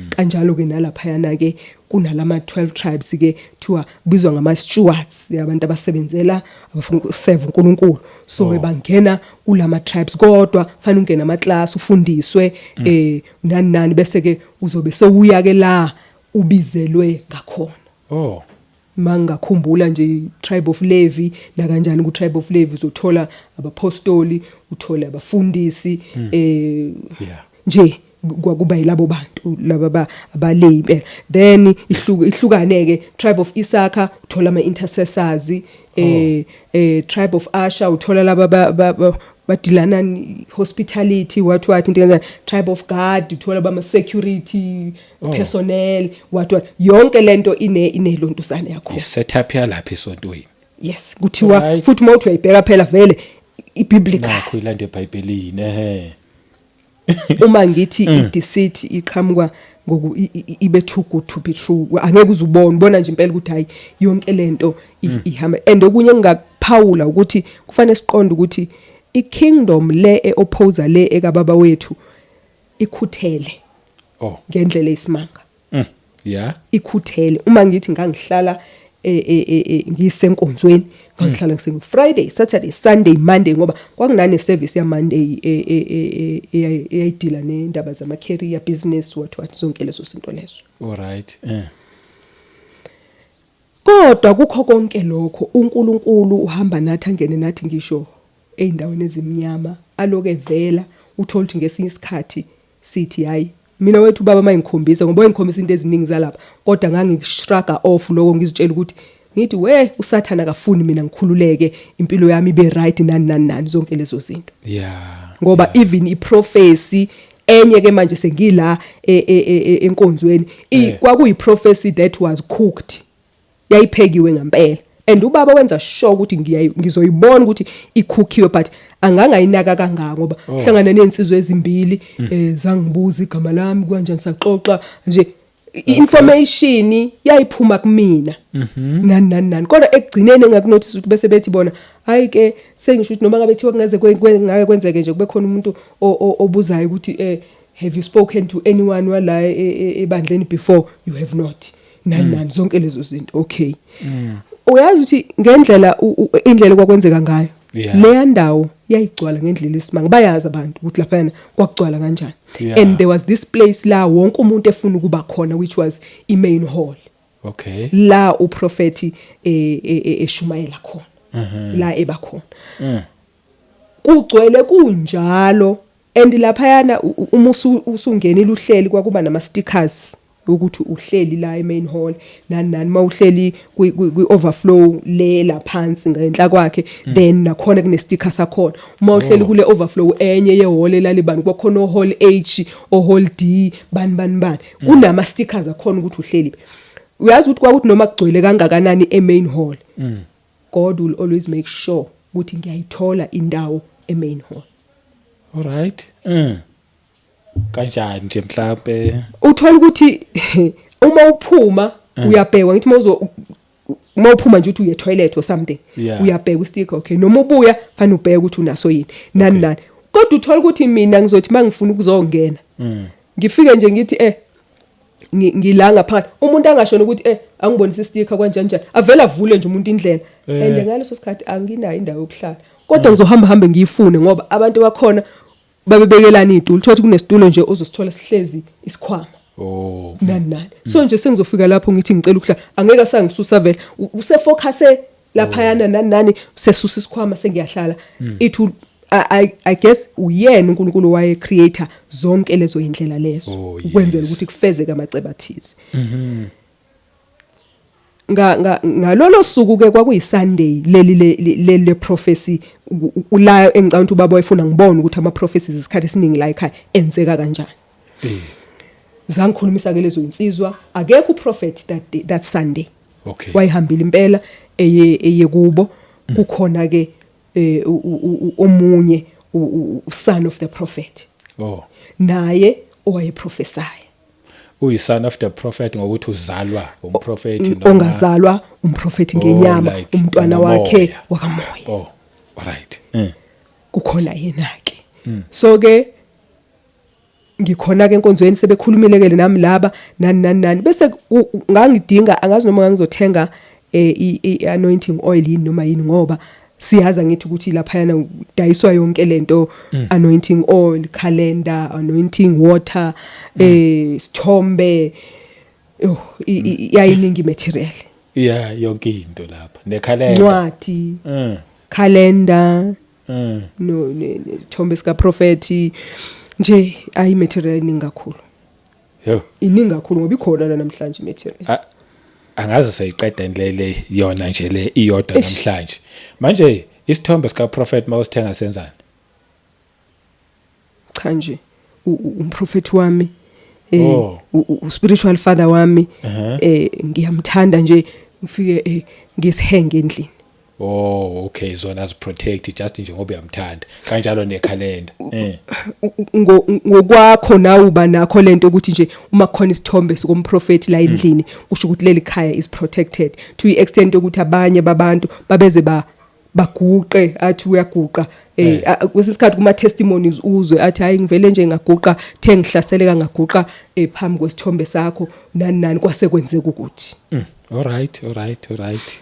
Kanjalo ke nalaphayana ke kunalama 12 tribes ke, thiwa bizwa ngama stewards, abantu abasebenzela, abafuna ukuserve uNkulunkulu, so ke bangena kulama tribes, kodwa fanele ungene ama class, ufundiswe, nani nani, bese ke uzobe sewuya ke la ubizelwe ngakhona. Mangakhumbula nje tribe of Levi na kanjani, ku tribe of Levi uzothola abapostoli, uthole abafundisi, nje kwakuba yilabo bantu laba abale impela. Then ihlukane ke, tribe of Issachar uthola ama intercessors, tribe of Asher uthola laba badilana hospitality, what what, into kanjani, tribe of Gad uthola bama security personnel, what what, yonke lento inelontuzane yakho. I-setup yalapha esontweni. Yes, kuthiwa futhi uma uthi uyayibheka phela vele ibiblical. Nakho ilande eBhayibhelini, ehe. Uma ngithi i-deceit iqhamuka ngoku ibe too good to be true, angeke uzubone, ubona nje impela ukuthi hayi, yonke lento ihamba. And okunye engingakuphawula ukuthi kufanele siqonde ukuthi i-kingdom le e-opposer le ekababa wethu ikhuthele ngendlela eyisimanga. Ikhuthele. Uma ngithi ngangihlala ngisenkonzweni, ngangihlala ngise Friday, Saturday, Sunday, Monday, ngoba kwakunane service ya Monday eyayidila nendaba zama career, business, what what, zonke lezo zinto lezo. All right. Kodwa kukho konke lokho uNkulunkulu uhamba nathi, angene nathi ngisho ezindaweni ezimnyama, aloke evela. Uthola ukuthi ngesinye isikhathi sithi hayi, mina wethu ubaba mayingikhombisa, ngoba wayengikhombisa into eziningi zalapha, kodwa ngangiku-shrug off lokho, ngizitshela ukuthi ngithi we uSathana akafuni mina ngikhululeke, impilo yami ibe right, nani nani nani, zonke lezo zinto. Ngoba even i-prophecy enye ke manje sengila enkonzweni, kwakuyi-prophecy that was cooked, yayiphekiwe ngempela, and ubaba wenza sure ukuthi ngizoyibona ukuthi ikhukhiwe, but angangayinaka kangaka ngoba hlangana nezinsizwa ezimbili, zangibuza igama lami, kanjani, saxoxa nje, information yayiphuma kumina, nani nani nani. Kodwa ekugcineni engaku-notice ukuthi bese bethi bona hayi ke, sengisho ukuthi noma ngabe thiwa kungeze ngake kwenzeke nje kube khona umuntu obuzayo ukuthi have you spoken to anyone wala ebandleni before? You have not, nani nani, zonke lezo zinto. Okay, uyazi ukuthi ngendlela indlela kwakwenzeka ngayo, leya ndawo yayigcwala ngendlela esimanga. Bayazi abantu ukuthi laphayana kwakugcwala kanjani. And there was this place la wonke umuntu efuna ukuba khona, which was i-main hall, la uprofeti eshumayela khona, la eba khona. Kugcwele kunjalo, and laphayana uma usungenile uhleli, kwakuba nama stickers ukuthi uhleli la e-main hall, nani nani. Mawuhleli kwi overflow le la phansi ngenhla kwakhe, then nakhona kune sticker sakhona. Uma uhleli kule overflow enye ye-hall elalibani, kwakhona o hall H, o hall D, bani bani bani, kunama stickers akhona ukuthi uhleli. Uyazi ukuthi kwakuthi noma kugcwele kangakanani e-main hall, God will always make sure ukuthi ngiyayithola indawo e-main hall. All right. Kanjani nje mhlambe? Uthola ukuthi uma uphuma uyabhekwa, ngithi mawuzo uma uphuma nje uthi uye toilet or something, uyabheka u-sticker, okay, noma ubuya fanele ubheke ukuthi unaso yini, nani nani. Kodwa uthola ukuthi mina ngizothi mangifuna ukuzongena, ngifike nje ngithi ngila ngaphakathi, umuntu angashona ukuthi angibonisa i-sticker kanjani njani, avela avule nje umuntu indlela. And ngaleso sikhathi anginayo indawo yokuhlala, kodwa ngizohamba hambe ngiyifune, ngoba abantu bakhona babebekelana izitulo. Uthola ukuthi kunesitulo nje ozosithola sihlezi isikhwama, nani nani. So nje sengizofika lapho ngithi ngicela ukuhlala, angeke asangisusa vele. Use-focus laphayana, nani nani, sesusa isikhwama, sengiyahlala. It will I guess uyena uNkulunkulu waye creator zonke lezo indlela lezo ukwenzela ukuthi kufezeke amacebo athize. Nga ngalolo suku ke kwakuyi Sunday leli le prophecy la engicabanga ukuthi ubaba wayefuna ngibone ukuthi ama prophecies isikhathi esiningi la ekhaya enzeka kanjani. Zangikhulumisa ke lezo insizwa. Akekho u-prophet that day, that Sunday. Wayihambile impela eye kubo. Kukhona ke omunye son of the prophet naye owayeprophesy. Uyi son of the prophet ngokuthi uzalwa umprofeti? Ongazalwa umprofeti ngenyama, like umntwana ngomoya. wakhe wakamoya. Oh, all right. Kukhona yena ke. So ke ngikhona ke enkonzweni, sebekhulumile ke nami laba, nani nani nani, bese ngangidinga, angazi noma ngangizothenga i-anointing oil yini noma yini, ngoba siyaza ngithi ukuthi laphayana dayiswa yonke lento, anointing oil, calendar, anointing water, sithombe. Oh, yayiningi material. Yeah, yonke into lapha. Nekhalenda. Incwadi, calendar, no thombe sika prophet nje, ayi, material iningi kakhulu. Yo. Iningi kakhulu ngoba ikhona la namhlanje material. Angaze sayiqeda le yona nje le iyodwa namhlanje. Manje isithombe sika prophet mawusithenga senzani? Cha nje, umprofeti wami, spiritual father wami, ngiyamthanda nje, ngifike ngisihenge endlini. Oh, okay, zona zi-protect just nje ngoba uyamthanda. Kanjalo nekhalenda. Ngokwakho nawe uba nakho lento ukuthi nje uma kukhona isithombe sikomprofeti la endlini, kusho ukuthi leli khaya is protected to the extent yokuthi abanye babantu babeze ba baguqe, athi uyaguqa kwesinye isikhathi kuma testimonies uzwe athi hayi, ngivele nje ngaguqa, the ngihlaseleka, ngaguqa phambi kwesithombe sakho, nani nani, kwase kwenzeka ukuthi All right.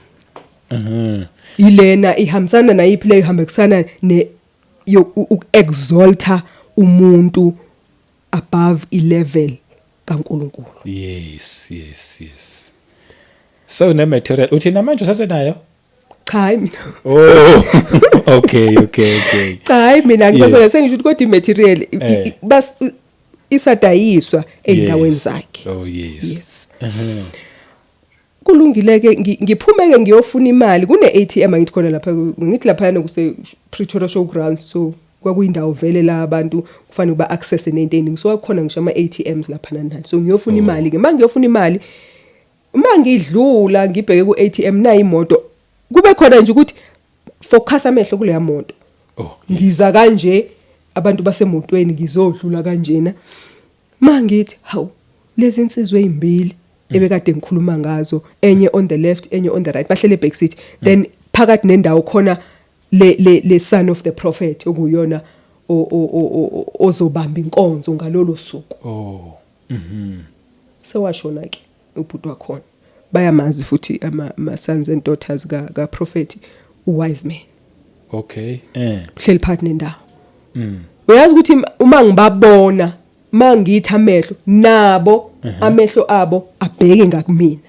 Ilena ihambisana nayiphi leyo? Ihambisana ne uku-exalta umuntu above i-level kaNkulunkulu. Yes. So ne material uthi namanje usasenayo? Cha, hayi mina. Oh, okay. Cha, hayi mina ngisasona, sengisho ukuthi kodwa i-material bas isadayiswa ey'ndaweni zakhe. Oh yes. Yes. Kulungile ke, ngiphume ke ngiyofuna imali kune ATM, angithi khona lapha, ngithi lapha kuse Pretoria Showgrounds, so kwakuyindawo vele la abantu kufanele ba access nento eziningi, so kwakhona ngisho ama ATMs lapha nani nani. So ngiyofuna imali ke, mangiyofuna imali, mangidlula ngibheke ku ATM, nayi imoto, kube khona nje ukuthi focus amehlo kuleya moto. Ngiza kanje, abantu basemotweni, ngizodlula kanjena, mangithi hawu, lezi insizwe ezimbili ebekade ngikhuluma ngazo, enye on the left, enye on the right, bahlele back seat, then phakathi nendawo khona le son of the prophet, okuyona ozobamba inkonzo ngalolo suku. Sewashona ke ubhuti wakhona, bayamazi futhi ama sons and daughters ka prophet uWise Man. Hleli phakathi nendawo. Uyazi ukuthi uma ngibabona, mangithi amehlo nabo, amehlo abo abheke ngakumina,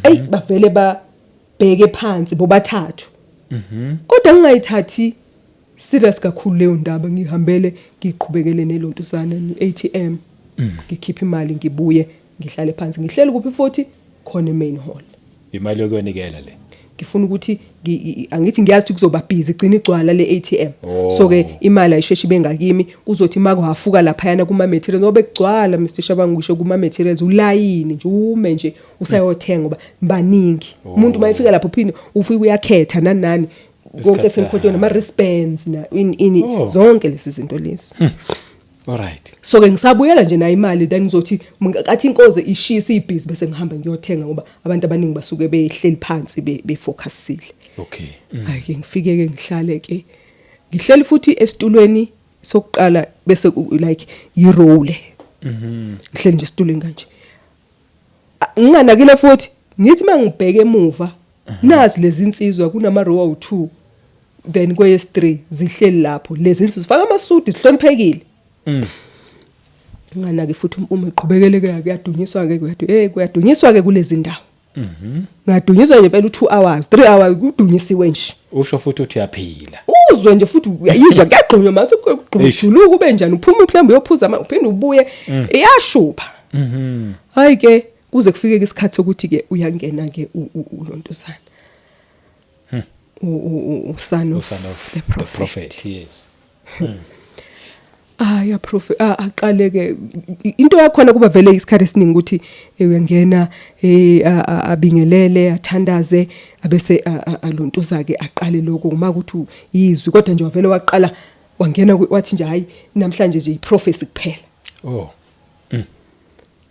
ey, bavele babheke phansi bobathathu. Kodwa ngingayithathi serious kakhulu leyo ndaba, ngihambele ngiqhubekele nelontuzana ATM, ngikhipha imali, ngibuye ngihlale phansi. Ngihleli kuphi futhi? Khona emain hall. Imali yokuyonikela le. Ngifuna ukuthi angithi ngiyazi ukuthi kuzoba busy, igcina igcwala le ATM. So ke imali ayisheshi bengakimi, kuzothi makuhafuka laphayana kuma materials, ngoba bekugcwala, Mr Shabangu, ngisho kuma materials ulayini nje, ume nje usayothenga ngoba baningi. Umuntu mayifika lapho phinde ufika uyakhetha nani nani konke. Isikhathi. Senikhohlwe nama wristbands na ini ini. Zonke lezi zinto lezi. All right. So ke ngisabuyela nje nayo imali, then ngizothi ngathi inkoze ishisa ibhizi, bese ngihamba ngiyothenga, ngoba abantu abaningi basuke behleli phansi befocusile. Hayi ke, ngifike ke ngihlale ke, ngihleli futhi esitulweni sokuqala, bese like yirow le. Ngihleli nje esitulweni kanje. Nginganakile futhi, ngithi mangibheke emuva, nazi lezi insizwa kunama row awu2, then kweyes 3 zihleli lapho lezi insizwa, faka amasudi, zihloniphekile. Nganaki futhi, uma eqhubekele ke, kuyadunyiswa ke, kuyadu eh kuyadunyiswa ke kulezi ndawo. Ngadunyiswa nje phela u2 hours, 3 hours, kudunyisiwe nje. Usho futhi uthi uyaphila. Uzwe nje futhi uyayizwa kuyagqunywa manje, kugquma kube njani, uphuma mhlawumbe uyophuza, uphinde ubuye, iyashupha. Hayi ke, kuze kufike isikhathi sokuthi ke uyangena ke ulontuzana, u son of son of the the prophet. Prophet, yes. Ah ya prophet, ah, aqale ke into yakhona, kuba vele isikhathi esiningi ukuthi uyangena, abingelele, athandaze, abese alontuza ke, aqale lokho uma ukuthi izwi, kodwa nje wavele waqala wangena wathi nje hayi, namhlanje nje iprophecy kuphela.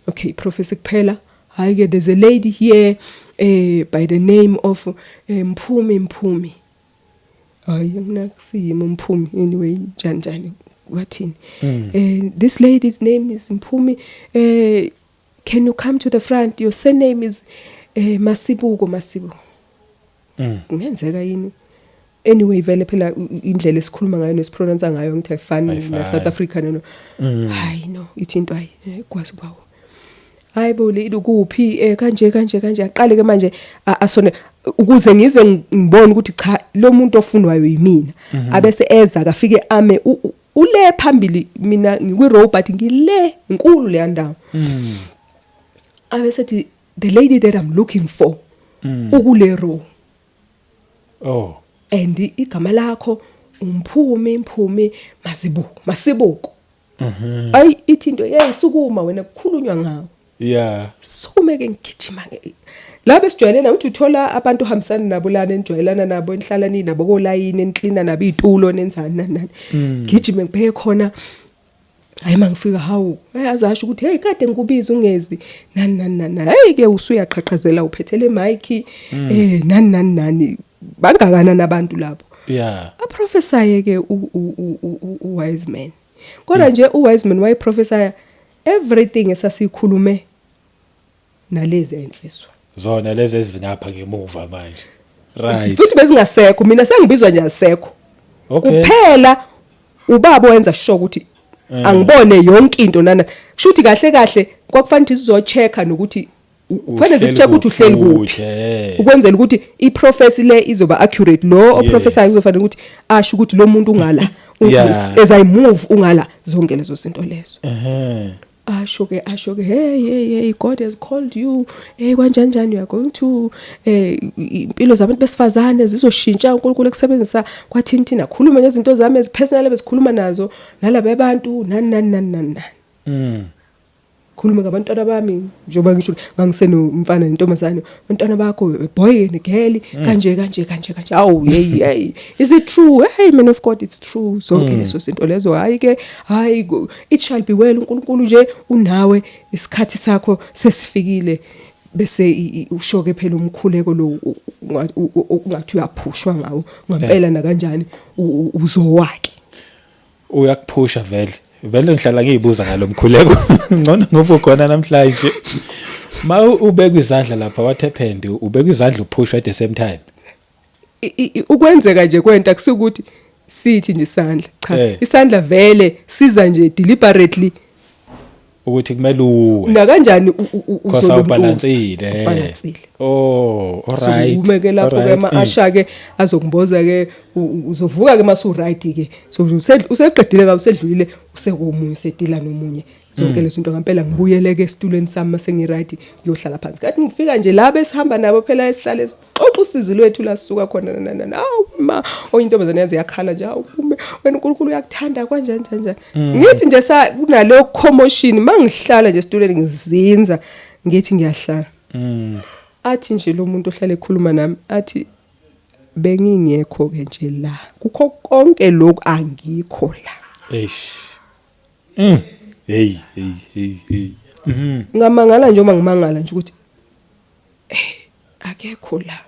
Okay, prophecy kuphela. Hayi ke, there's a lady here by the name of Mphumi Mphumi. Hayi, nginakusiyimi uMphumi, anyway, njani njani, wathini, this lady's name is Mphumi, can you come to the front? Your surname is Masibuko Masibuko. Kungenzeka yini? Anyway, vele phela indlela esikhuluma ngayo nesipronounce ngayo ngithi ayifani Ayifani. na South Africa, no. Hayi no, ithi into hayi, kwazi bawo, hayi bo, le kuphi, kanje kanje kanje, aqale ke manje asone ukuze ngize ngibone ukuthi cha, lo muntu ofunwayo yimina. Abese eza, akafike ame ule phambili, mina ngikwi row, but ngile inkulu le ndawo. Abesethi, "The lady that I'm looking for ukule row." And igama lakho uMphumi Mphumi Mazibuko Masibuko. Ayi, ithi into, hey, sukuma wena, kukhulunywa ngawo. Sukume ke, ngigijima ke la besijwayelena ukuthi uthola abantu uhambisana nabo lana, enijwayelana nabo, enihlala nabo kolayini, eniklina nabo izitulo, nenzani nani nani. Gijime ngibheke khona. Hayi, mangifika, hawu, azasho ukuthi hey, kade ngikubiza ungezi, nani nani nani. Hey ke, usuyaqhaqhazela, uphethele mic, nani nani nani, bangakanani abantu lapho. Aprophesy ke u wise man, kodwa nje u wise man wayeprophesy everything esasikhulume nalezi insizwa. Zona lezi ezingapha ngemuva manje. Right. Futhi bezingasekho, mina sengibizwa nje, asekho. Kuphela ubaba wenza sure ukuthi angibone yonke into nana, kushuthi kahle kahle kwakufanele ukuthi sizochecka nokuthi Kufanele zikucheck ukuthi uhleli kuphi ukwenzela ukuthi i-prophecy le izoba accurate, lo oprofesayo kuzofanele ukuthi asho ukuthi lo muntu ungala, as I move ungala, zonke lezo zinto lezo. Asho ke, "Hey, hey, hey, God has called you, hey, kanjani njani, you are going to impilo zabantu besifazane zizoshintsha, uNkulunkulu ekusebenzisa kwathini thina." Khuluma ngezinto zami ezipersonal ebezikhuluma nazo nalabo abantu, nani nani nani nani nani. Khuluma ngabantwana bami, njengoba ngisho ngangisenomfana nentombazane, abantwana bakho, a boy and a girl, kanje kanje kanje kanje. Awu, hey, hey, is it true? Hey, man of God, it's true." Zonke lezo zinto lezo. Hayi ke, hayi, it shall be well, uNkulunkulu nje unawe, isikhathi sakho sesifikile. Bese usho ke phela umkhuleko lo ungathi uyaphushwa ngawo ngempela, na kanjani uzowake. Uyakuphusha vele vele. Ngihlala ngiyibuza ngalomkhuleko, ngcono ngoba ukhona namhlanje. Ma ubeka izandla lapha, what happened? Ubeka izandla, uphushwa at the same time? Ukwenzeka nje kwento akusukuthi sithi nje isandla, cha. Isandla vele siza nje deliberately ukuthi kumele uwe. Nakanjani Cause awubhalansile. Ubhalansile. Oh, alright. Ume ke lapho ke, ama-usher ke azokumboza ke, uzovuka ke mase uright ke, so useqedile ka usedlulile, usekomunye, usedila nomunye, zonke lezo zinto. Ngempela ngibuyele ke esitulweni sami mase ngiright, ngiyohlala phansi. Kanti ngifika nje la besihamba nabo phela, esihlale sixoxa usizi lwethu la sisuka khona, na awu ma, oyintombazane yaze yakhala nje, "Awu kume wena, uNkulunkulu uyakuthanda," kanjani njani njani. Ngithi nje sa kunaleyo commotion, mangihlala nje esitulweni ngizinza, ngithi ngiyahlala, athi nje lo muntu ohlala ekhuluma nami, athi, "Bengingekho ke nje la kukho konke lokhu, angikho la." Eish, hey, hey, hey, hey. Ngamangala nje, uma ngimangala nje ukuthi akekho la.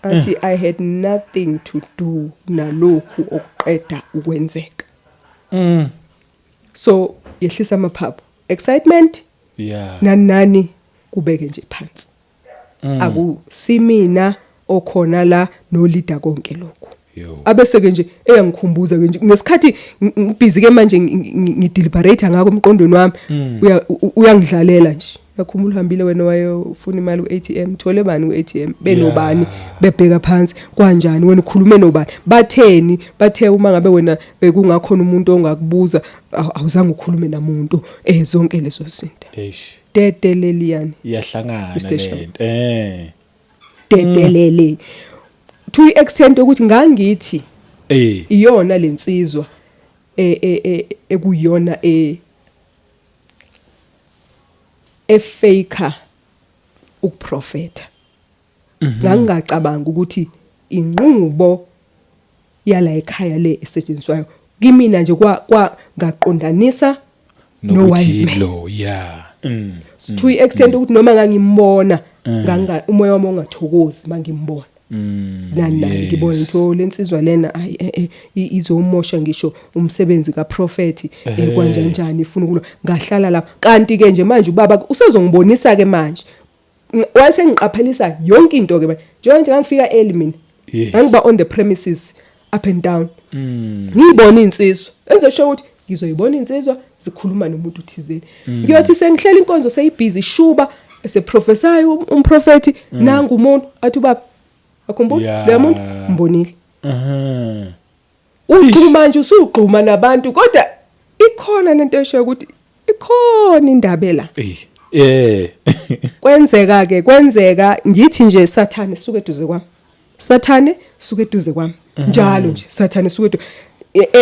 Athi, "I had nothing to do nalokhu okuqeda ukwenzeka." So yehlisa amaphaphu, excitement nani nani, kubeke nje phansi. Akusimina okhona la no leader konke lokho. Yo. Abese ke nje eyangikhumbuza ke nje ngesikhathi ngibhizi ke manje ngideliberate ngakho emqondweni wami, uyangidlalela nje, "Uyakhumbula uhambile wena wayofuna imali ku-ATM, thole bani ku-ATM, benobani, bebheka phansi kanjani, wena ukhulume nobani, batheni, bathe uma ngabe wena kungakhona umuntu ongakubuza, awuzange ukhulume namuntu," zonke lezo zinto. Eish. Dedeleliyani. Iyahlangana Mr. Shaba. lento. Dedelele to extent ukuthi ngangithi iyona lensizwa ekuyona efaker ukuprofeta. Ngangingacabanga ukuthi inqubo yala ekhaya le esetshenziswayo kimina nje kwa ngaqondanisa no wise man. Lo, yeah. To extent ukuthi noma ngangimbona, nganga umoya wami ungathokozi mangimbona, nani nani, ngibona ukuthi lensizwa lena ayi izomosha ngisho umsebenzi kaprofeti, kanjani njani, ifuna ukulwa. Ngahlala lapha, kanti ke nje manje ubaba usezongibonisa ke manje, wayesengiqaphelisa yonke into ke manje, njengoba nje ngangifika early mina, ngangiba on the premises up and down, ngiyibona insizwa, enze ukuthi ngizoyibona insizwa zikhuluma nomuntu thizeni. Ngiyothi sengihlela inkonzo, seyibhizi shuba, eseprofesayo umprofeti, nangu umuntu, athi ubaba, "Akhumbula lo muntu mbonile." Uxhuma nje, usuxhuma nabantu, kodwa ikhona nento eshoyo ukuthi ikhona indaba la. Kwenzeka ke, kwenzeka ngithi nje, "Sathane, suke eduze kwami, Sathane, suke eduze kwami," njalo nje, "Sathane, suke eduze."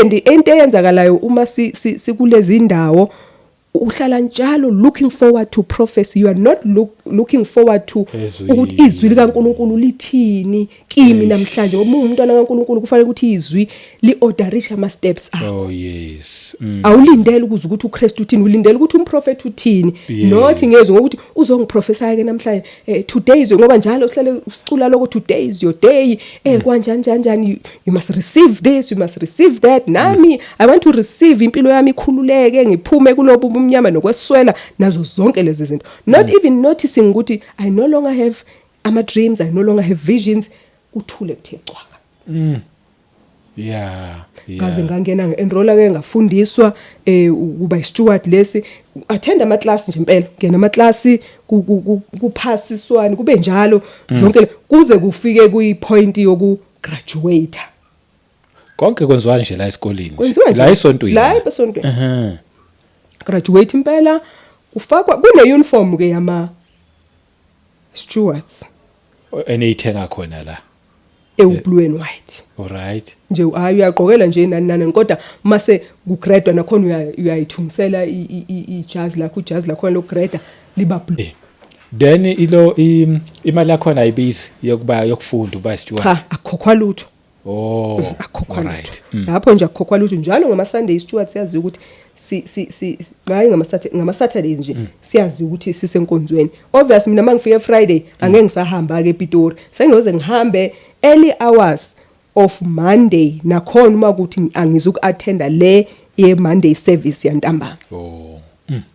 And into eyenzakalayo uma sikulezi indawo, uhlala njalo looking forward to prophecy, you are not looking forward to Ezwini. ukuthi izwi likaNkuluNkulu lithini kimi namhlanje, ngoba umntwana kaNkuluNkulu kufanele ukuthi izwi li-orderishe ama steps akho. Oh yes. Awulindele ukuze ukuthi uKristu uthini, ulindele ukuthi umprofeti uthini, not ngezwe ngokuthi uzongiprofesaya ke namhlanje, today is, ngoba njalo uhlale usicula lokho, "Today is your day," kanjani njani njani, you must receive this, you must receive that. Nami I want to receive impilo yami ikhululeke, ngiphume kulobu bumnyama nokweswela nazo zonke lezi zinto, not even noticing ukuthi I no longer have ama dreams, I no longer have visions. Kuthule kuthe cwaka. Ngaze ngangena nge-enrolla ke, ngafundiswa ukuba i-steward lesi, attend ama class nje impela, ngena ama class, kuphasiswana kube njalo zonke kuze kufike kuyi point yoku graduate. Konke kwenziwa nje la esikoleni nje. Kwenziwa nje La esontweni. La esontweni. Graduate impela, kufakwa kune uniform ke yama stewards. Eniyithenga khona la? Ewu blue and white. All right. Nje hayi, uyaqokela nje nani nani, kodwa mase kugradwa nakhona uyayithungisela ijazi lakho, ijazi lakhona lokugrada liba blue. Then imali yakhona ayibizi yokuba yokufunda uba steward? Cha, akukhokhwa lutho. Akukhokhwa lutho lapho nje, akukhokhwa lutho. Njalo ngama Sunday steward siyazi ukuthi si si si hayi, ngama Saturday, ngama Saturdays nje siyazi ukuthi sisenkonzweni. Obvious, mina mangifike Friday angeke ngisahamba ke ePitori, sengiyoze ngihambe early hours of Monday nakhona, uma kuthi angizuku-attenda le ye Monday service yantambama.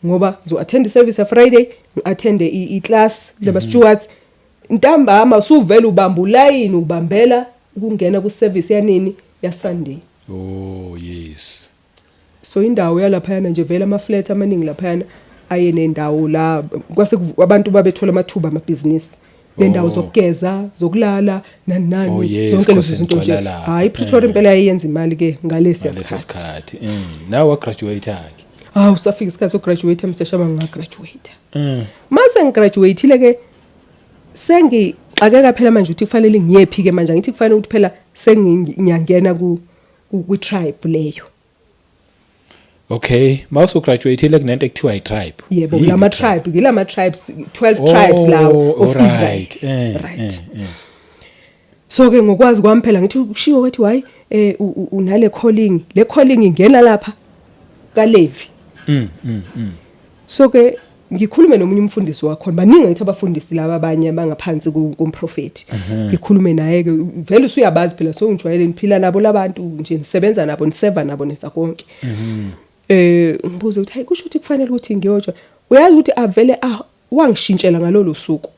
Ngoba ngizo-attend i-service ya Friday, ngi-attende i-class laba stewards ntambama, usuvela ubamba ulayini, ubambela ukungena ku service yanini, ya Sunday. Oh yes. So indawo yalaphayana nje vele, ama flat amaningi laphayana aye nendawo la kwase abantu babethola amathuba amabhizinisi nendawo zokugeza, zokulala, nani nani. Zonke lezo Khona zinto nje. nigcwala lapho. Hayi, iPretoria impela yayenza imali ke ngalesi ngaleso sikhathi. Sikhathi nawe wagraduate ke? Hawu, usafika isikhathi sokugraduate, Mr Shaba, ngagraduate. Mase ngigraduateile ke, sengixakeka phela manje ukuthi kufanele ngiyephi ke manje. Ngithi kufanele ukuthi phela sengiyangena ku tribe leyo. Okay, mawusu graduateile kunento ekuthiwa i-tribe? Yebo. Yini Lama i-tribe? tribe, ngilama tribes, 12 tribes lawo of Israel. Right. So ke ngokwazi kwami phela, ngithi kushiwo ukuthi hayi, unale calling, le calling ingena lapha kaLevi. So ke ngikhulume nomunye umfundisi wakhona, baningi ngithi abafundisi laba abanye abangaphansi kumprofeti. Ngikhulume naye ke, vele usuyabazi phela, so ngijwayele niphila nabo labantu nje, nisebenza nabo, niseva nabo, nenza konke. Ngibuze ukuthi hayi, kusho ukuthi kufanele ukuthi ngiyojwa. Uyazi ukuthi avele wangishintshela ngalolu suku.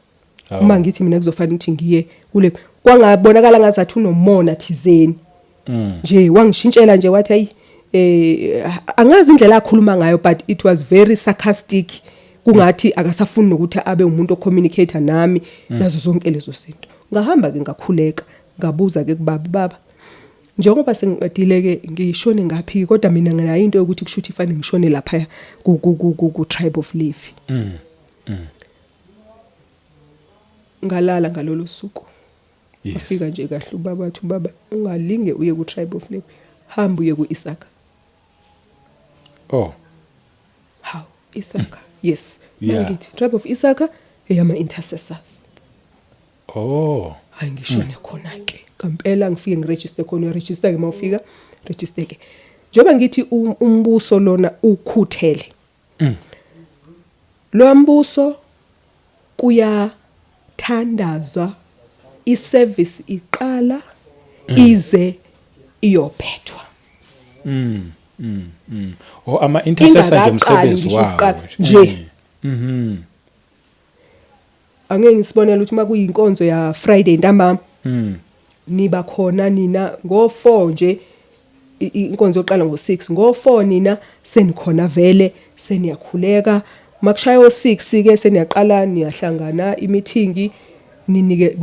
Uma ngithi mina kuzofanele ukuthi ngiye kule, kwangabonakala ngazathi unomona thizeni. Nje wangishintshela nje, wathi hayi, angazi indlela akhuluma ngayo, but it was very sarcastic, kungathi akasafuni nokuthi abe umuntu ocommunicator nami nazo zonke lezo zinto. Ngahamba ke, ngakhuleka, ngabuza ke kubaba, baba, njengoba sengiqedile ke ngishone ngaphi? Kodwa mina nginayo into yokuthi kusho ukuthi fanele ngishone lapha ku tribe of Levi. Ngalala ngalolo suku. Wafika nje kahle ubaba, wathi ubaba, ungalinge uye ku tribe of Levi, hamba uye ku Isaka. How Isaka? Yes. Mangithi tribe of Isaka eyama intercessors. Hayi, ngishone khona ke ngempela, ngifike ngiregister khona. Uyaregister ke mawufika, register ke njengoba ngithi umbuso lona ukhuthele. Lo mbuso kuyathandazwa, iservice iqala ize iyophethwa. Oh, ama intercessor nje Ingakaqali umsebenzi ngisho wawo ukuqala nje. Angeke ngisibonele ukuthi makuyinkonzo ya Friday ntambama niba khona nina ngo4 nje, inkonzo yoqala ngo6, ngo4 nina senikhona vele, seniyakhuleka. Makushaya o6 ke seniyaqala, niyahlangana imeeting, ninike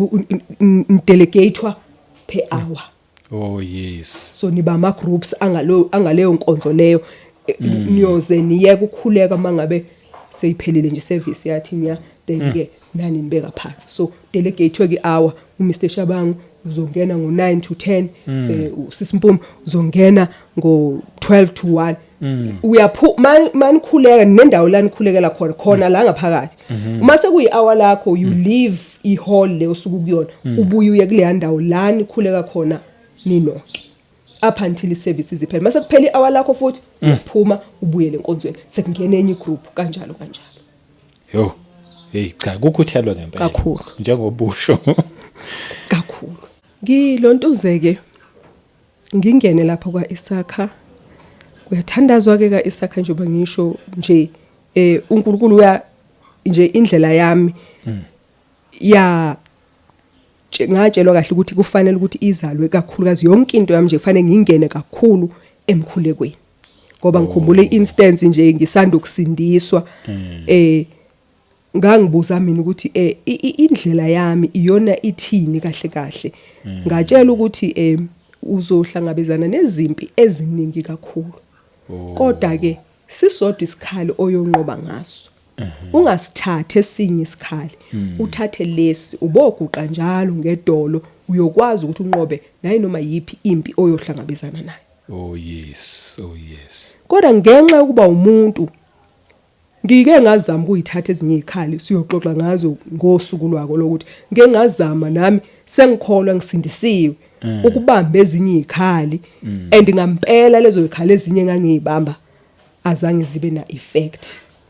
delegatewa per hour. Oh yes. So niba ama groups angalo angaleyo nkonzo leyo. Niyoze niyeke ukukhuleka mangabe seyiphelile nje service, yathi nya, then ke nani nibeka phansi. So delegate ke hour, uMr Shabangu uzongena ngo9 to 10, usisimpumi uzongena ngo12 to 1. Uyaphu manikhuleka nendawo la nikhulekela khona, khona la ngaphakathi. Uma sekuyi hour lakho, you leave i hall leyo suku kuyona, ubuye uye kuleya ndawo la nikhuleka khona ninonke up until i-services iphele. Mase kuphela i-hour lakho futhi uphuma ubuyele enkonzweni, sekungena enye igroup, kanjalo kanjalo. Yo. Hey cha, kukhuthelwe ngempela. Kakhulu. Njengobusho. Kakhulu. Ngilontuze ke, ngingene lapho kwa-Isaka, kuyathandazwa ke ka-Isaka. Njengoba ngisho nje, uNkulunkulu uya nje indlela yami ya Ngatshelwa kahle ukuthi kufanele ukuthi izalwe kakhulukazi yonke into yami nje, kufanele ngingene kakhulu emkhulekweni, ngoba ngikhumbula i-instance nje ngisanda ukusindiswa, ngangibuza mina ukuthi indlela yami iyona ithini kahle kahle. Ngatshela ukuthi uzohlangabezana nezimpi eziningi kakhulu, kodwa ke sisodwa isikhali oyonqoba ngaso, ungasithathe esinye isikhali, uthathe lesi, uboguqa njalo ngedolo, uyokwazi ukuthi unqobe naye noma yipi impi oyohlangabezana nayo. Oh yes, oh yes. Kodwa ngenxa yokuba umuntu, ngike ngazama ukuyithatha ezinye izikhali, siyoxoxa ngazo ngosuku lwako lokuthi ngike ngazama nami sengikholwa ngisindisiwe ukubamba ezinye izikhali, and ngampela lezo zikhali ezinye engangiyibamba azange zibe na effect.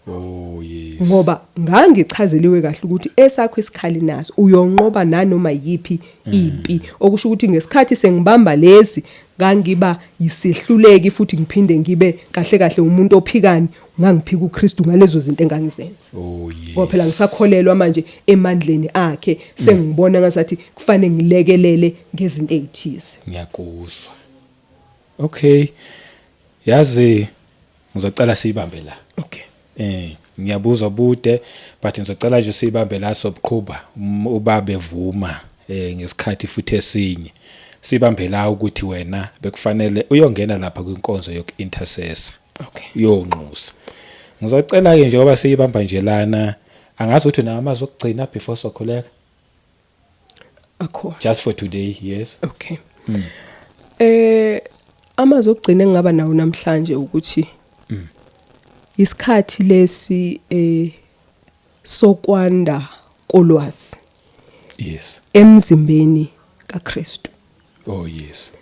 Oh yes. Ngoba ngangichazeliwe kahle ukuthi esakho isikhali naso uyonqoba nanoma yipi impi, okusho ukuthi ngesikhathi sengibamba lesi ngangiba yisihluleki futhi ngiphinde ngibe kahle kahle umuntu ophikani, ngangiphika uKristu ngalezo zinto engangizenza. Oh yes. Ngoba phela ngisakholelwa manje emandleni akhe, sengibona ngasathi kufanele ngilekelele ngezinto ezithize. Ngiyakuzwa. Okay. Yazi, ngizocela siyibambe la. Okay. Ngiyabuzwa bude, but ngizocela nje siyibambe la, sobuqhuba ubaba evuma ngesikhathi futhi esinye. Sibambe la ukuthi wena bekufanele uyongena lapha kwinkonzo yoku-intercessor. Uyonxusa. Ngizocela ke, njengoba siyibamba nje lana, angazi ukuthi unawo amazwi okugcina before sokhuleka. Akho. Just for today, yes. Okay. Amazwi okugcina engingaba nawo namhlanje ukuthi isikhathi lesi sokwanda kolwazi emzimbeni kaKristu. Oh yes.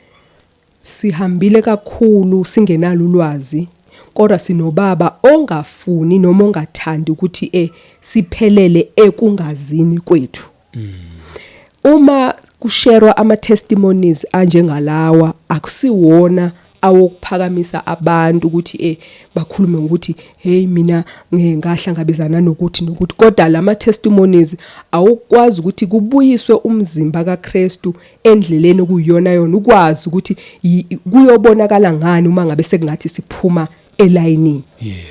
Sihambile kakhulu singenalo ulwazi, kodwa sinobaba ongafuni noma ongathandi ukuthi siphelele ekungazini kwethu. Uma kusherwa ama testimonies anjengalawa, akusiwona awokuphakamisa abantu ukuthi bakhulume ngokuthi, "Hey, mina ngahlangabezana nokuthi nokuthi," kodwa lama testimonies awukwazi ukuthi kubuyiswe umzimba kaKristu endleleni okuyiyona yona, ukwazi ukuthi kuyobonakala ngani uma ngabe sekungathi siphuma elayinini.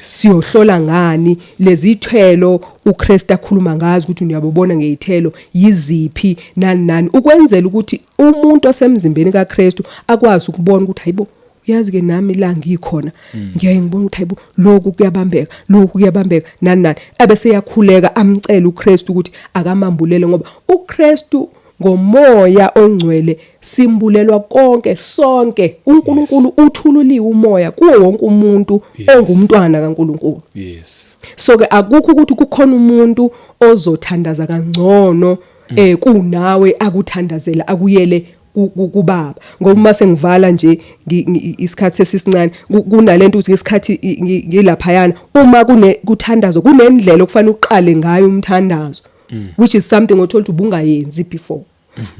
Siyohlola ngani lezi thelo uKristu akhuluma ngazo ukuthi niyabona ngezithelo yiziphi, nani nani, ukwenzela ukuthi umuntu osemzimbeni kaKristu akwazi ukubona ukuthi, hayibo, uyazi ke nami la ngikhona ngiyaye ngibona ukuthi, hayibo, lokhu kuyabambeka, lokhu kuyabambeka, nani nani, ebese yakhuleka amcela uKristu ukuthi akamambulele, ngoba uKristu ngomoya ongcwele simbulelwa konke sonke. uNkulunkulu uthululiwe umoya kuwo wonke umuntu ongumntwana kaNkulunkulu. So ke akukho ukuthi kukhona umuntu ozothandaza kangcono kunawe, akuthandazela akuyele kubaba. Ngoba uma sengivala nje, isikhathi sesisincane, kunalento ukuthi isikhathi ngilaphayana uma kune kuthandazo, kunendlela okufanele uqale ngayo umthandazo, which is something othola ukuthi ubungayenzi before,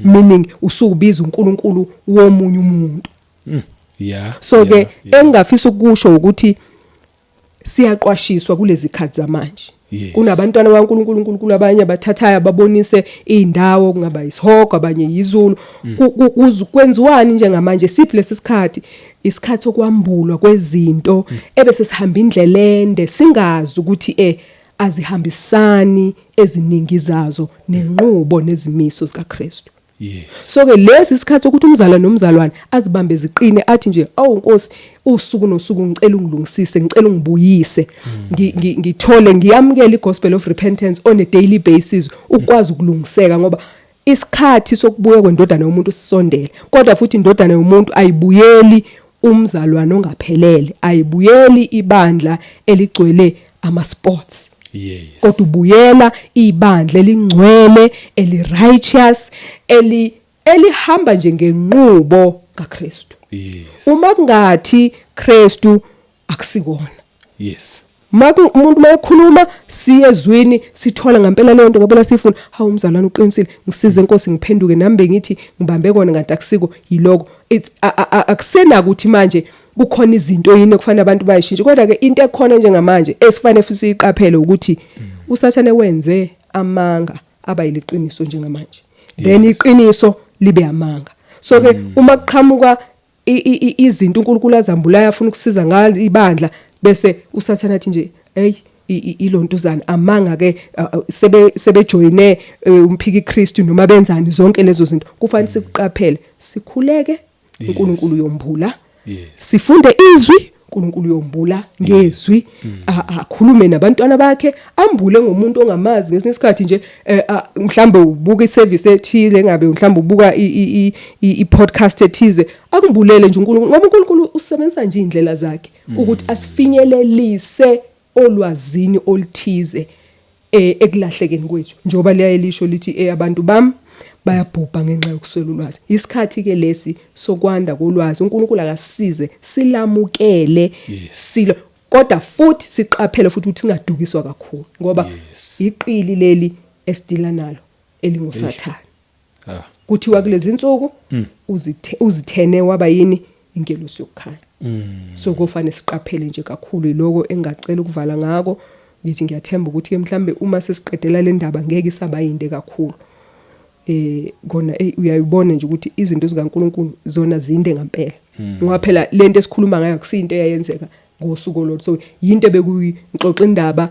meaning usukubiza uNkulunkulu womunye umuntu. So ke engingafisa ukusho ukuthi siyaqwashiswa kulezi khathi zamanje. Kunabantwana baNkulunkulu, uNkulunkulu abanye abathathayo babonise indawo, kungaba isihogo, abanye yizulu. Kwenziwani njengamanje? Siphi lesi sikhathi? Isikhathi sokwambulwa kwezinto ebese sihamba indlela ende singazi ukuthi azihambisani eziningi zazo nenqubo nezimiso zikaKristu. So ke lesi isikhathi sokuthi umzala nomzalwane azibambe ziqine, athi nje, "Awu Nkosi, usuku nosuku ngicela ungilungisise, ngicela ungibuyise, ngithole ngiyamukela igospel of repentance on a daily basis, ukwazi ukulungiseka," ngoba isikhathi sokubuya kwendodana yomuntu sisondele. Kodwa futhi indodana yomuntu ayibuyeli umzalwane ongaphelele, ayibuyeli ibandla eligcwele ama sports, kodwa ubuyela ibandla elingcwele, eli righteous, elihamba nje ngenqubo kaKristu. Uma kungathi Kristu akusikona. Umuntu mayekhuluma, siye ezwini, sithola ngempela leyo nto ngempela sifuna. Hawu, umzalwane uqinisile, ngisize Nkosi ngiphenduke, nami bengithi ngibambe kona kanti akusiko yiloko. It's akusenakuthi manje kukhona izinto yini ekufanele abantu bayishintshe. Kodwa ke into ekhona njengamanje esifanele futhi siyiqaphele ukuthi uSathane wenze amanga abayiliqiniso njengamanje. Then iqiniso libe amanga. So ke uma kuqhamuka izinto uNkulunkulu azambulayo afuna ukusiza ngalo ibandla, bese uSathana athi nje, hey, ilontuzana amanga ke, sebejoyine umphiki Kristu noma benzani. Zonke lezo zinto kufanele sikuqaphele, sikhuleke, uNkulunkulu yombula. Sifunde izwi, uNkulunkulu yombula ngezwi, akhulume nabantwana bakhe, ambule ngomuntu ongamazi. Ngesinye isikhathi nje mhlambe ubuka iservice ethile, ngabe mhlambe ubuka i-podcast ethize, akumbulele nje uNkulunkulu, ngoba uNkulunkulu usebenzisa nje indlela zakhe ukuthi asifinyelelise olwazini oluthize ekulahlekeni kwethu, njengoba liyaye lisho lithi abantu bami bayabhubha ngenxa yokuswela ulwazi. Isikhathi ke lesi sokwanda kolwazi, uNkulunkulu akasisize silamukele silo, kodwa futhi siqaphele futhi ukuthi singadukiswa kakhulu, ngoba iqili leli esidila nalo elinguSathane. Kuthiwa kulezi insuku uzithene waba yini? Ingelosi yokukhanya. So kufanele siqaphele nje kakhulu. Iloko engacela ukuvala ngako, ngithi ngiyathemba ukuthi ke mhlambe uma sesiqedela le ndaba ngeke isaba yinde kakhulu. Kona uyayibona nje ukuthi izinto zikaNkuluNkulu zona zinde ngempela, ngoba phela lento esikhuluma ngayo akusinto eyayenzeka ngosuku olodwa, so yinto ebekuyixoxa indaba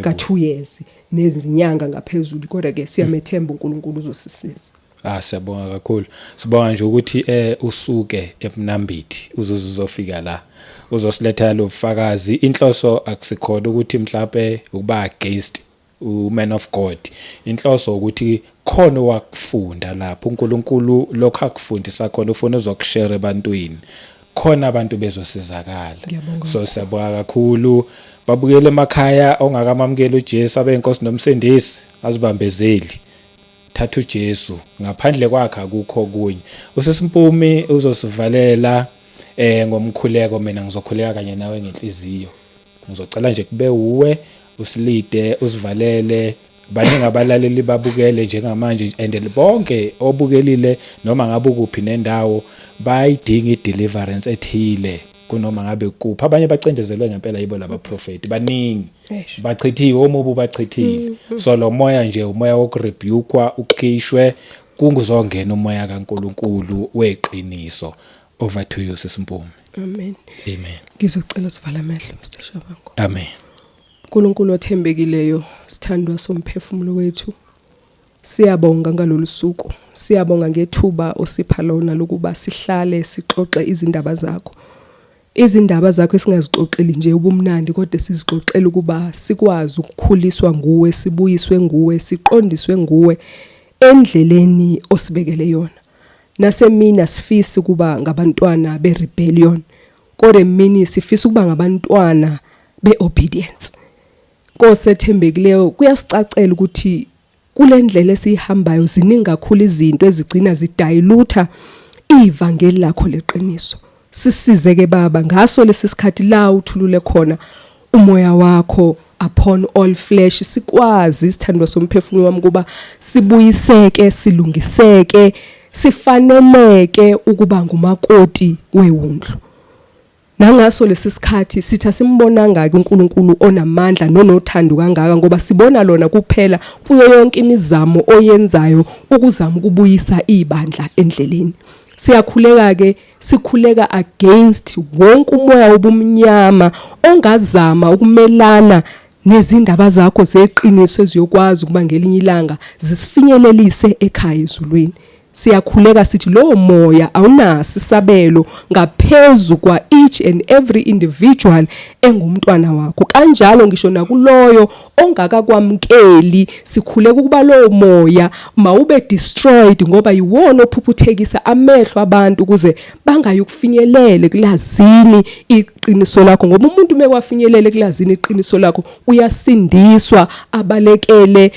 ka 2 years nezinyanga ngaphezulu, kodwa ke siyamethemba uNkulunkulu uzosisiza. Ah, siyabonga kakhulu. Sibonga nje ukuthi usuke eMnambithi uzozofika la, uzosilethela lo bufakazi. Inhloso akusikhona ukuthi mhlawumbe ukuba against uman of God. Inhloso ukuthi khona wakufunda lapho uNkulunkulu lokho akufundisa khona ufuna uzokushare ebantwini, khona abantu bezosizakala. Ngiyabonga. So siyabonga kakhulu. Babukele emakhaya, ongakamamukeli uJesu abe inkosi nomsindisi, azibambezeli, thatha uJesu, ngaphandle kwakhe akukho okunye. Usisimpumi uzosivalela ngomkhuleko. Mina ngizokhuleka kanye nawe ngenhliziyo. Ngizocela nje kube uwe usilide, usivalele. Baningi abalaleli babukele njengamanje, and bonke obukelile noma ngabe ukuphi nendawo bayidinga i-deliverance ethile kunoma ngabe kuphi. Abanye bacindezelwe ngempela yibo laba prophet, baningi. Bachithiwe omubi, bachithile. So lo moya nje umoya wokurebukwa, ukhishwe, kunguzongena umoya kaNkuluNkulu weqiniso. Over to you, Sisimpumi. Amen. Amen. Ngizocela sivala amehlo, Mr Shabangu. Amen. uNkulunkulu othembekileyo, sithandwa somphefumulo wethu, siyabonga ngalolu suku, siyabonga ngethuba osipha lona lokuba sihlale sixoxe izindaba zakho, izindaba zakho esingazixoxeli nje ubumnandi, kodwa sizixoxela ukuba sikwazi ukukhuliswa nguwe, sibuyiswe nguwe, siqondiswe nguwe endleleni osibekele yona. Nasemini asifisi ukuba ngabantwana be-rebellion, kodwa emini sifisa ukuba ngabantwana be-obedience. Nkosi ethembekileyo, kuyasicacela ukuthi kule ndlela esiyihambayo ziningi kakhulu izinto ezigcina zidilute ivangeli lakho leqiniso. Sisize ke Baba ngaso lesi sikhathi la uthulule khona umoya wakho upon all flesh, sikwazi, sithandwa somphefumulo wami, kuba sibuyiseke, silungiseke, sifaneleke ukuba ngumakoti wewundlu. Nangaso lesi sikhathi sithi asimbonanga ke uNkulunkulu onamandla nonothando kangaka, ngoba sibona lona kuphela kuyo yonke imizamo oyenzayo ukuzama ukubuyisa ibandla endleleni. Siyakhuleka ke, sikhuleka against wonke umoya wobumnyama ongazama ukumelana nezindaba zakho zeqiniso eziyokwazi ukuba ngelinye ilanga zisifinyelelise ekhaya ezulwini. Siyakhuleka sithi lowo moya awunaso isabelo ngaphezu kwa each and every individual engumntwana wakho, kanjalo ngisho nakuloyo ongakakwamukeli. Sikhuleka ukuba lowo moya mawube destroyed, ngoba yiwona ophuphuthekisa amehlo abantu ukuze bangayokufinyelele kulazini iqiniso lakho, ngoba umuntu mekwafinyelele kulazini iqiniso lakho uyasindiswa, abalekele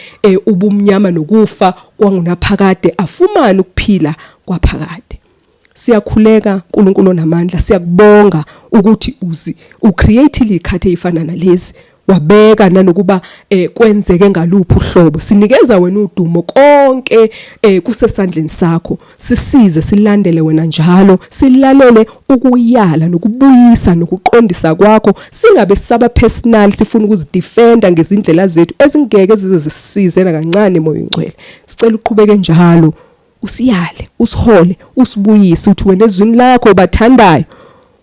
ubumnyama nokufa kwangunaphakade, afumane ukuphila kwaphakade. Siyakhuleka, uNkulunkulu onamandla, siyakubonga ukuthi uzi ucreate izikhathi ezifana nalezi. Wabeka nanokuba eh kwenzeke ngaluphi uhlobo. Sinikeza wena udumo konke eh kusesandleni sakho. Sisize silandele wena njalo, silalele ukuyala nokubuyisa nokuqondisa kwakho, singabe sisaba personal sifuna ukuzidefenda ngezindlela zethu ezingeke zize zisisize nakancane moya ongcwele. Sicela uqhubeke njalo usiyale, usihole, usibuyise uthi wena ezwini lakho ubathandayo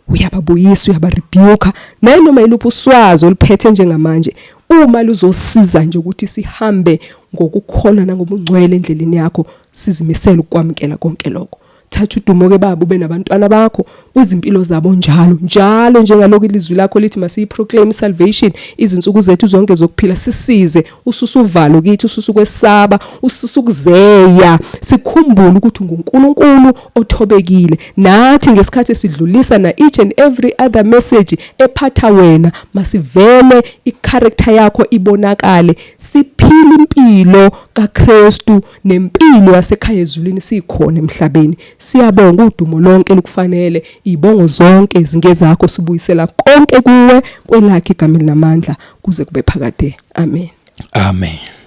uyababuyisa uyabarebuka naye noma yiluphi uswazi oluphethe njengamanje uma luzosiza nje ukuthi sihambe ngokukholwa nangobungcwele endleleni yakho sizimisele ukwamukela konke lokho. Thatha udumo ke baba ube nabantwana bakho kwizimpilo zabo njalo njalo njengalokhu ilizwi lakho lithi masiyiproclaim salvation izinsuku zethu zonke zokuphila sisize ususa uvalo kithi ususa ukwesaba ususa ukuzeya sikhumbule ukuthi unguNkulunkulu othobekile nathi ngesikhathi sidlulisa na each and every other message ephatha wena masivele icharacter yakho ibonakale siphile impilo kaKristu nempilo yasekhaya ezulwini sikhona emhlabeni. Siyabonga udumo lonke lukufanele, izibongo zonke zingezakho sibuyisela konke kuwe kwelakhe igama elinamandla kuze kube phakade. Amen. Amen.